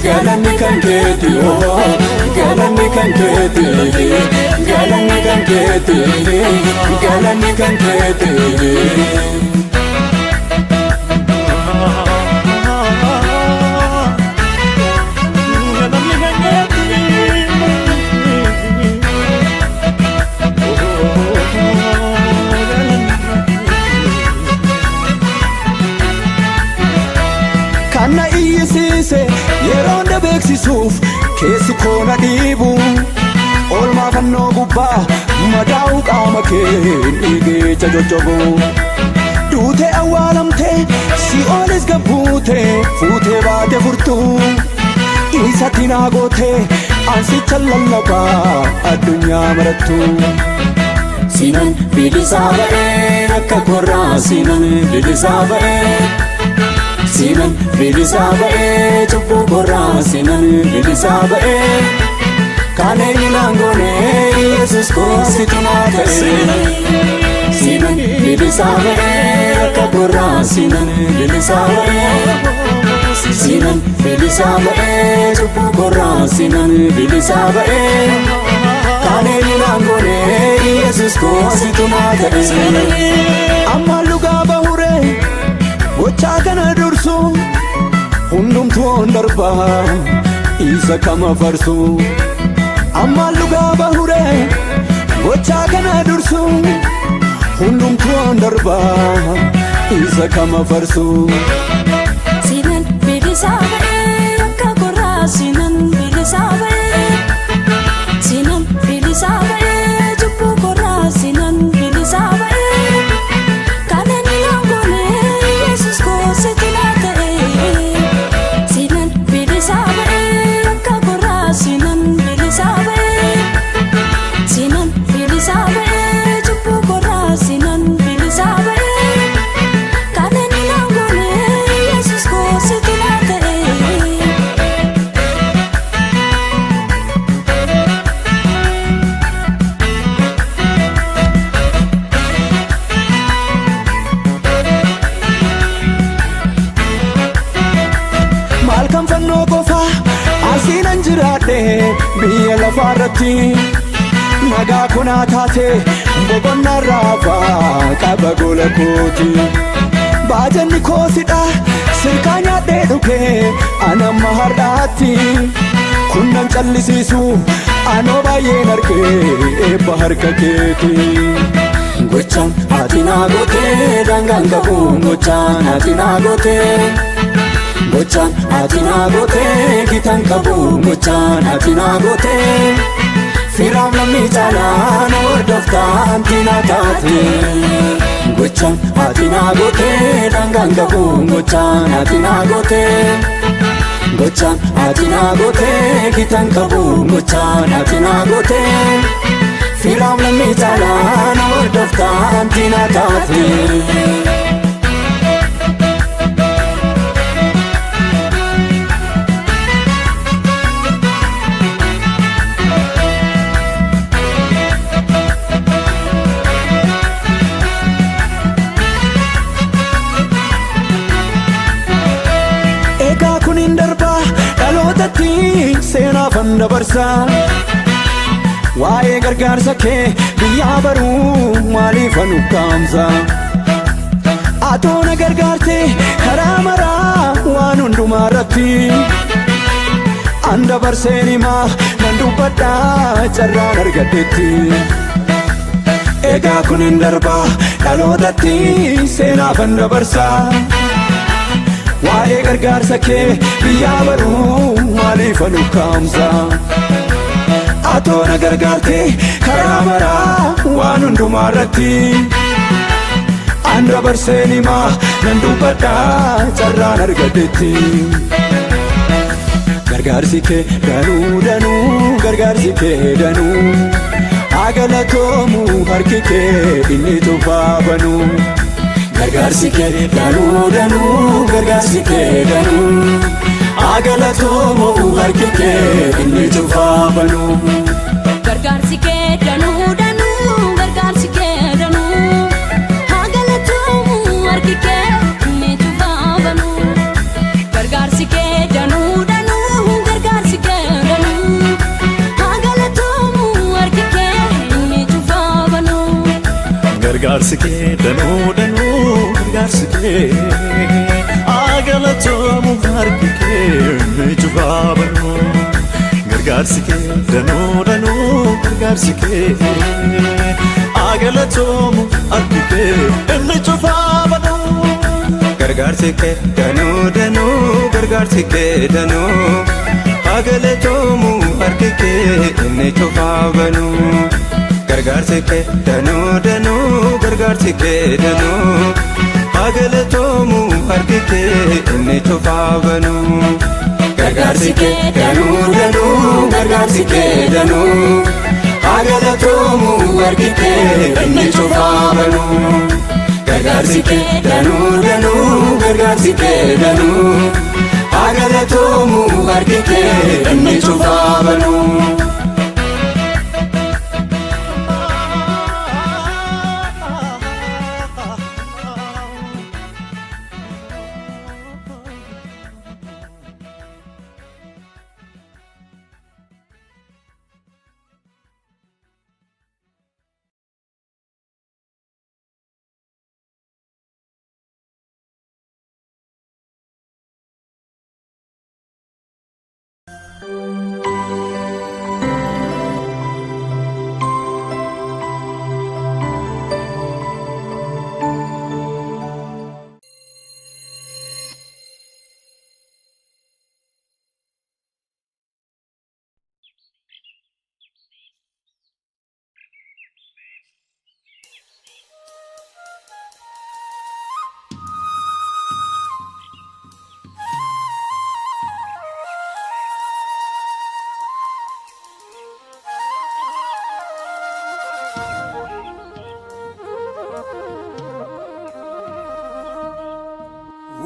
galanni kan keeti, oh, galanni kan keeti, galanni kan keeti, galanni kan keeti. Kan na iyyisiise yeroo na beeksisuuf keessi koo na dhiibu. Oolmaa fannoo gubbaa madaa'uu qaama kee dhiigicha coccobu. Duutee awwaalamtee si'oolis gabbuute fuutee baate furtuu. Isatti naa gootee ansicha lallabaa addunyaa marattu. Sinan bilisaa ba'ee akka korraa sinan bilisaa ba'ee. Sinan bilisaa ba'ee cubbuu korraa sinan bilisaa ba'ee. Kan eenyu naan goone Yesuus koositu naa ta'e. Sinan bilisaa ba'ee akka korraa sinan bilisaa ba'ee. Sinan bilisaa ba'ee cubbuu korraa sinan bilisaa ba'ee. Kan eenyu naan goone Yesuus koositu naa ta'e. Amma lugaa bahuree gochaa kana dursu hundumtuu on darbaa isa kama farsu. Amma lugaa bahuree gochaa kana dursu hundumtuu on darbaa isa kama farsu. Sinan bilisaa ba'ee akka korraa sinan bilisaa ba'ee. Sinan bilisaa ba'ee cubbuu korraa sinan bilisaa ba'ee. Kan inni naan goone Yesuus koositu naa ta'e. Biyya lafaarratti nagaa kunaa taate, boqonnaa raafaa qaba gola kooti. Baajanni koosidha sirkaa nyaadhee dhugee anamma har'aatti kunnan callisiisu, anoo baay'een argee eebba harka keeti. Gochaan ati naa gootee daangaan qabu, gochaan ati naa gootee. Gochaan ati naa gootee gitaan qabu, gochaan ati naa gootee. Firaaf lammii caalaa na hordoftaan tina taate. Gochaan ati naa gootee daangaan qabu, gochaan ati naa gootee. Gochaan ati naa gootee gitaan qabu, gochaan ati naa gootee. Firaaf lammii caalaa na hordoftaan tina taate. Egaa kun hin darbaa, dhalootatti seenaafan dabarsaa. Waa'ee gargaarsa kee biyyaa baruu maaliif anu kaamsa? Atoo na gargaarte karaa maraa waan hundumaa irratti. An dabarseen himaa nan dubbadhaa carraan argadhetti. Egaa kun hin darbaa, dhalootatti seenaafan dabarsaa. Waa'ee gargaarsa kee biyyaa baruu maaliif anu kaamsa? Atoo na gargaarte karaa maraa waan hundumaa irratti. An dabarseen himaa nan dubbadhaa carraan argadhetti. Gargaarsi kee danuu danuu, gargaarsi kee danuu. Haa galatoomu harki kee inni tufaa banuu. Gargaarsi kee danuu danuu, gargaarsi kee danuu. Haa galatoomu harki kee inni tufaa banuu. Gargaarsi kee danuu danuu, gargaarsi kee danuu. Haa galatoomu harki kee inni cufaa banuu. Gargaarsi kee danuu danuu, gargaarsi kee danuu. Haa galatoomu harki kee inni cufaa banuu. Gargaarsi kee danuu danuu, gargaarsi kee, haa galatoomu harki kee inni cufaa banuu. Gargaarsi kee danuu danuu, gargaarsi kee, haa galatoomu harki kee inni cufaa banuu. Gargaarsi kee danuu danuu, gargaarsi kee danuu. Haa galatoomu harki kee inni cufaa banuu. Gargaarsi kee danuu danuu, gargaarsi kee danuu. Haa galatoomu harki kee inni cufaa banuu. Gargaarsi kee danuu danuu, gargaarsi kee danuu. Haa galatoomu harki kee inni cufaa banuu. Gargaarsi kee danuu danuu, gargaarsi kee danuu. Haa galatoomu harki kee inni cufaa banuu.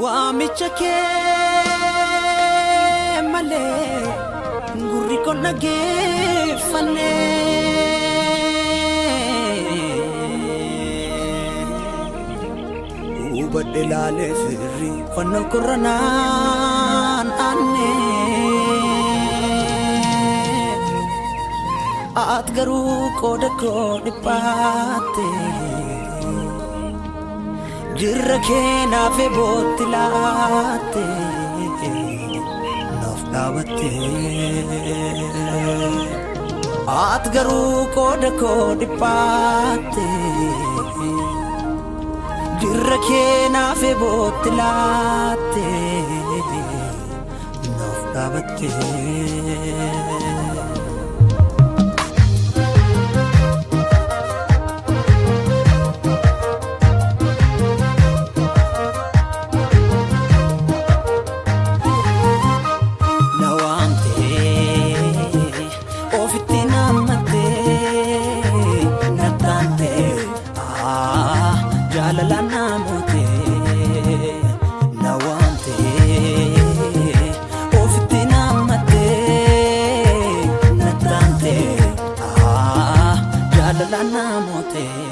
Waamicha kee malee gurri kun dhaggeeffanne. Hubadhe laalee firri fannoo korranaan aanne. Garuu qooda koo dhiphaatte, jirra kee naaf bootti laatte, naaf dhaabatte. Ati garuu qooda koo dhiphaatte, jirra kee naaf bootti laatte, naaf dhaabatte. Na waamtee, ofitti nammattee, na taantee, jaalala namootee. Na waamtee, ofitti nammattee, na taantee, jaalala namootee.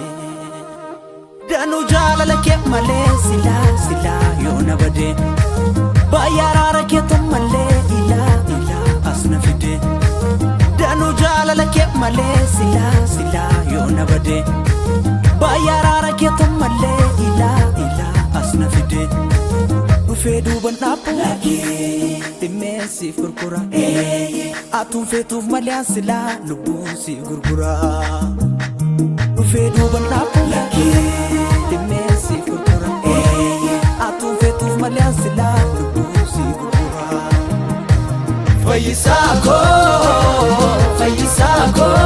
Danuu jaalala kee malee silaa silaa yoo na badee, baay'ee araara keetu malee ilaa ilaa as na fide. Danuu jaalala kee malee silaa silaa yoo na badee, baay'ee araara keetu malee ilaa ilaa as na fide. Dhufee duuban dhaabbu dhimmeen siif gurgura, atuun feetuuf malee an silaa lubbuun siif gurgura. Dhufee duuban dhaabbu dhimmeen siif gurgura, atuun feetuuf malee an silaa lubbuun siif gurgura. Fayyisaa koo, fayyisaa koo,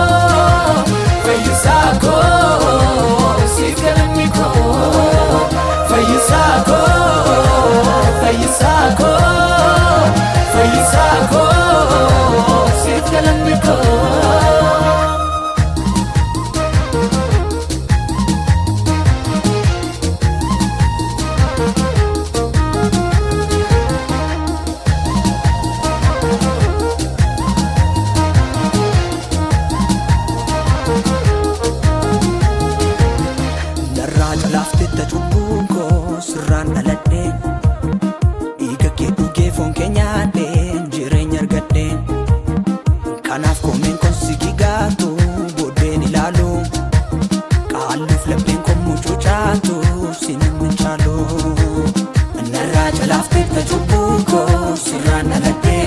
fayyisaa koo, siif galanni koo. Fayyisaa koo, fayyisaa koo, fayyisaa koo, siif galanni koo. Narraa calaaftetta cubbuun koo, sirraan dhaladhe, dhiiga kee dhugee foon kee nyaadhee jireenya argadhe. Kanaaf koomeen kon si gigaatu booddeen ilaalu, qaalluuf lapheen kon mucucaatu si namni caalu. Narraa calaaftetta cubbuun koo, sirraan dhaladhe,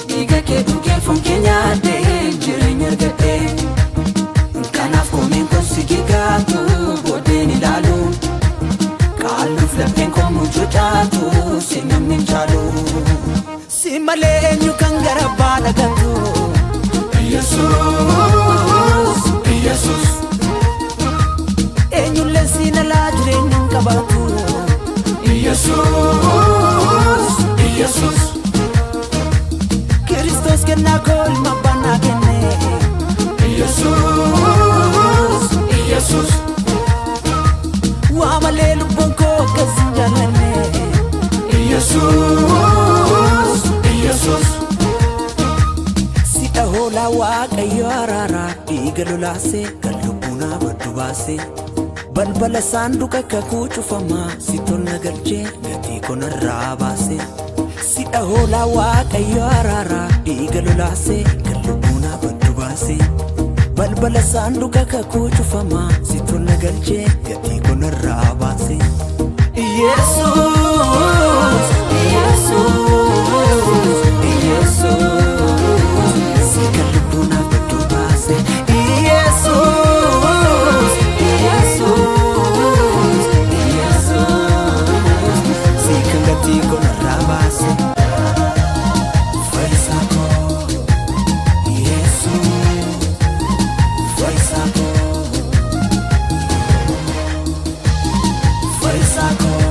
dhiiga kee dhugee foon kee nyaadhee jireenya argadhe. Kanaaf koomeen kun si gigaatu booddeen ilaalu, qaalluuf lapheen koo mucucaatu si namni hin caalu. Si malee eenyu kan gara baala gatu? Yesuus, Yesuus. Eenyullee siin alaa jireenya hin qabaatu. Yesuus, Yesuus. Kiristoos kennaa koo ilma abbaan naa kenne. Yesuus, Yesuus. Waa malee lubbuun koo akkas hin jaallanne. Yesuus, Yesuus. Sidha hoolaa Waaqayyo araaraa, dhiiga lolaasee kan lubbuu naa baddu baasee. Balbala saanduqa kakuu cufamaa si tolna galchee gatii konarraa baasee. Sidha hoolaa Waaqayyo araaraa, dhiiga lolaasee kan lubbuu naa baddu baasee. Balbala saanduqa kakuu cufamaa si tolna galchee gatii konarraa baasee. Yesuus, Yesuus, Yesuus. Si kan lubbuu naaf baddu baase. Yesuus, Yesuus, Yesuus. Si kan gatii konarraa baase. Fayyisaa koo, Yesuus, fayyisaa koo. Fayyisaa koo,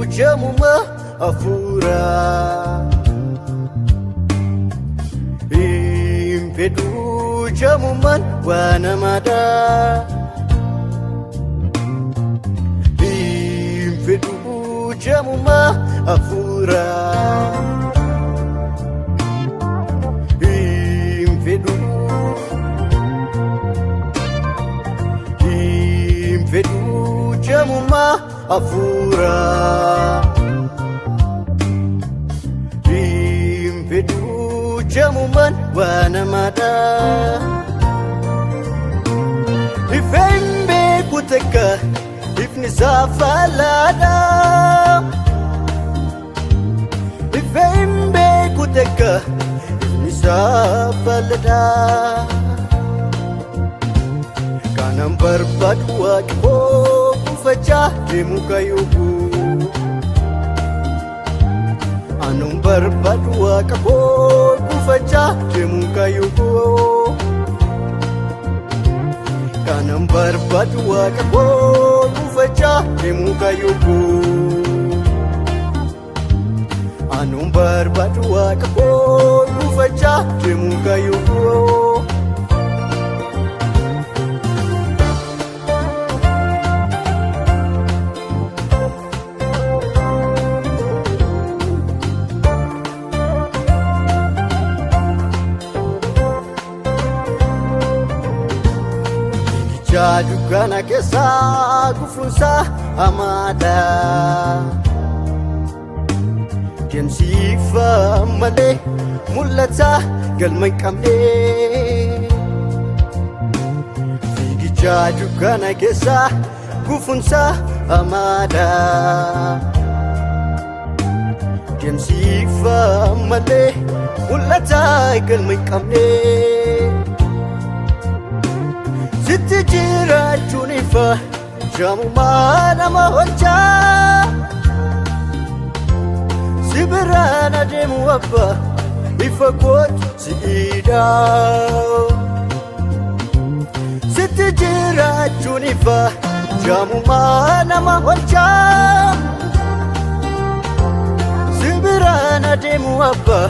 jamuma hafuuraa. Hin fedhuu jamumaan waa namaadha. Hin fedhuu jamumaa hafuuraa. Hin fedhuu. Hin fedhuu jamumaa hafuuraa. Hin fedhuu jamumaan waa namaadha. Ife hin beeku takka ifni isaa faalaadha. Ife hin beeku takka ifni isaa faalaadha. Kanan barbaadu waaqi koo kuufachaa deemu kayyuu. Anuun barbaadu waaqa koo kuufachaa deemu kayyuu. Kanan barbaadu waaqa koo kuufachaa deemu kayyuu. Anuun barbaadu waaqa koo kuufachaa deemu kayyuu. Fiigicha dukkana keessaa kufuunsaa hamaadha. Deemsi ifa malee mul'ata galma hin qabne. Fiigicha dukkana keessaa kufuunsaa hamaadha. Deemsi ifa malee mul'ata galma hin qabne. Sitti jiraachuun ifa jaamumaa nama hojjaa. Si biraan adeemu abbaa ifa kootu siidha. Sitti jiraachuun ifa jaamumaa nama hojjaa. Si biraan adeemu abbaa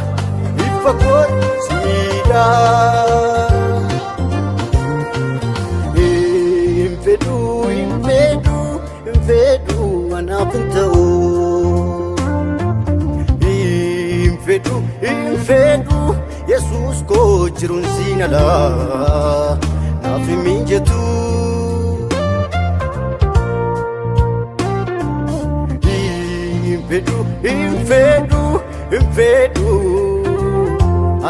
ifa kootu siidha. Hin fedhuu, hin fedhuu, hin fedhuu anaaf hin ta'u. Hin fedhuu, hin fedhuu, Yesuus koo jiruun siin alaa naaf hin mijatu. Hin fedhuu, hin fedhuu, hin fedhuu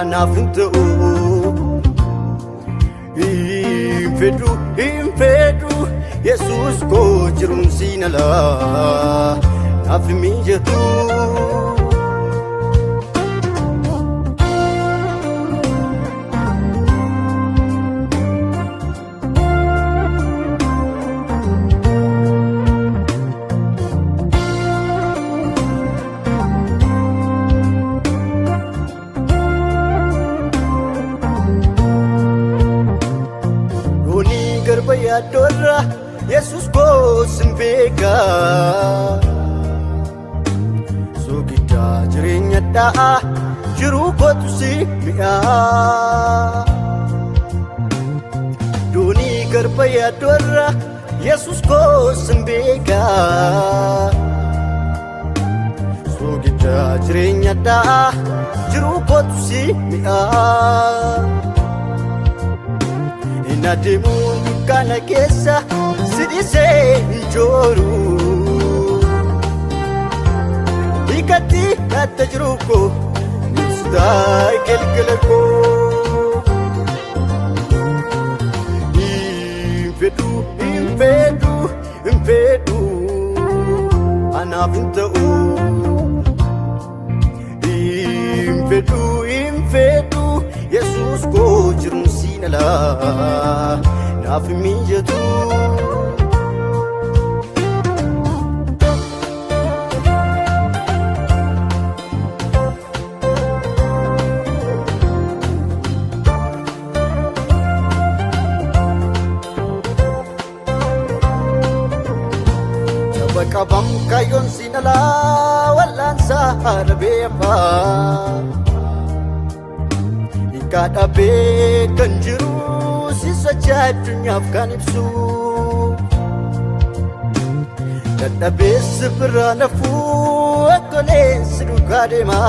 anaaf hin ta'u. Hin fedhuu, hin fedhuu, Yesuus koo jiruun siin alaa naaf hin mijatu. Doonii garba yaaddoorra Yesuus koo sin beeka. Soogiddaa jireenya dha'a jiruu kootu si mi'a. Doonii garba yaaddoorra Yesuus koo sin beeka. Soogiddaa jireenya dha'a jiruu kootu si mi'a. Hin adeemuun dukkana keessa si dhiisee hin jooru. Hiikatti naatta jiru koo ibsitaa galgala koo. Hin fedhuu, hin fedhuu, hin fedhuu anaaf hin ta'u. Hin fedhuu, hin fedhuu, Yesuus koo jiruun siin alaa naaf hin mijatu. Jaba qabam kaayyoon siin alaa. dhabee abbaa. Hiikaa dhabee kan jiru sisocha addunyaaf kan ibsu. Dadhabeessi biraa nafuu akkoleensi duukaa deema.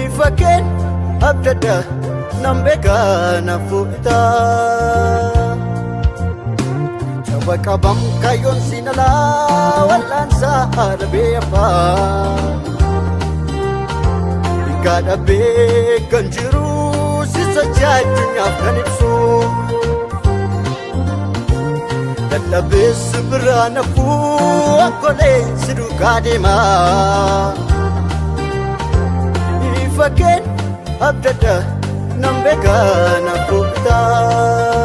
Ifa keen abdadda nan beekaa na fuudhitaa. Saba qabam kaayyoon siin alaa wal'aansaa dhabee abbaa. Hiikaa dhabee kan jiru sisocha addunyaaf kan ibsu. Dadhabeessi biraa nafuu akkoleensi duukaa deema. Ifa keen abdadda nan beekaa na fuudhitaa.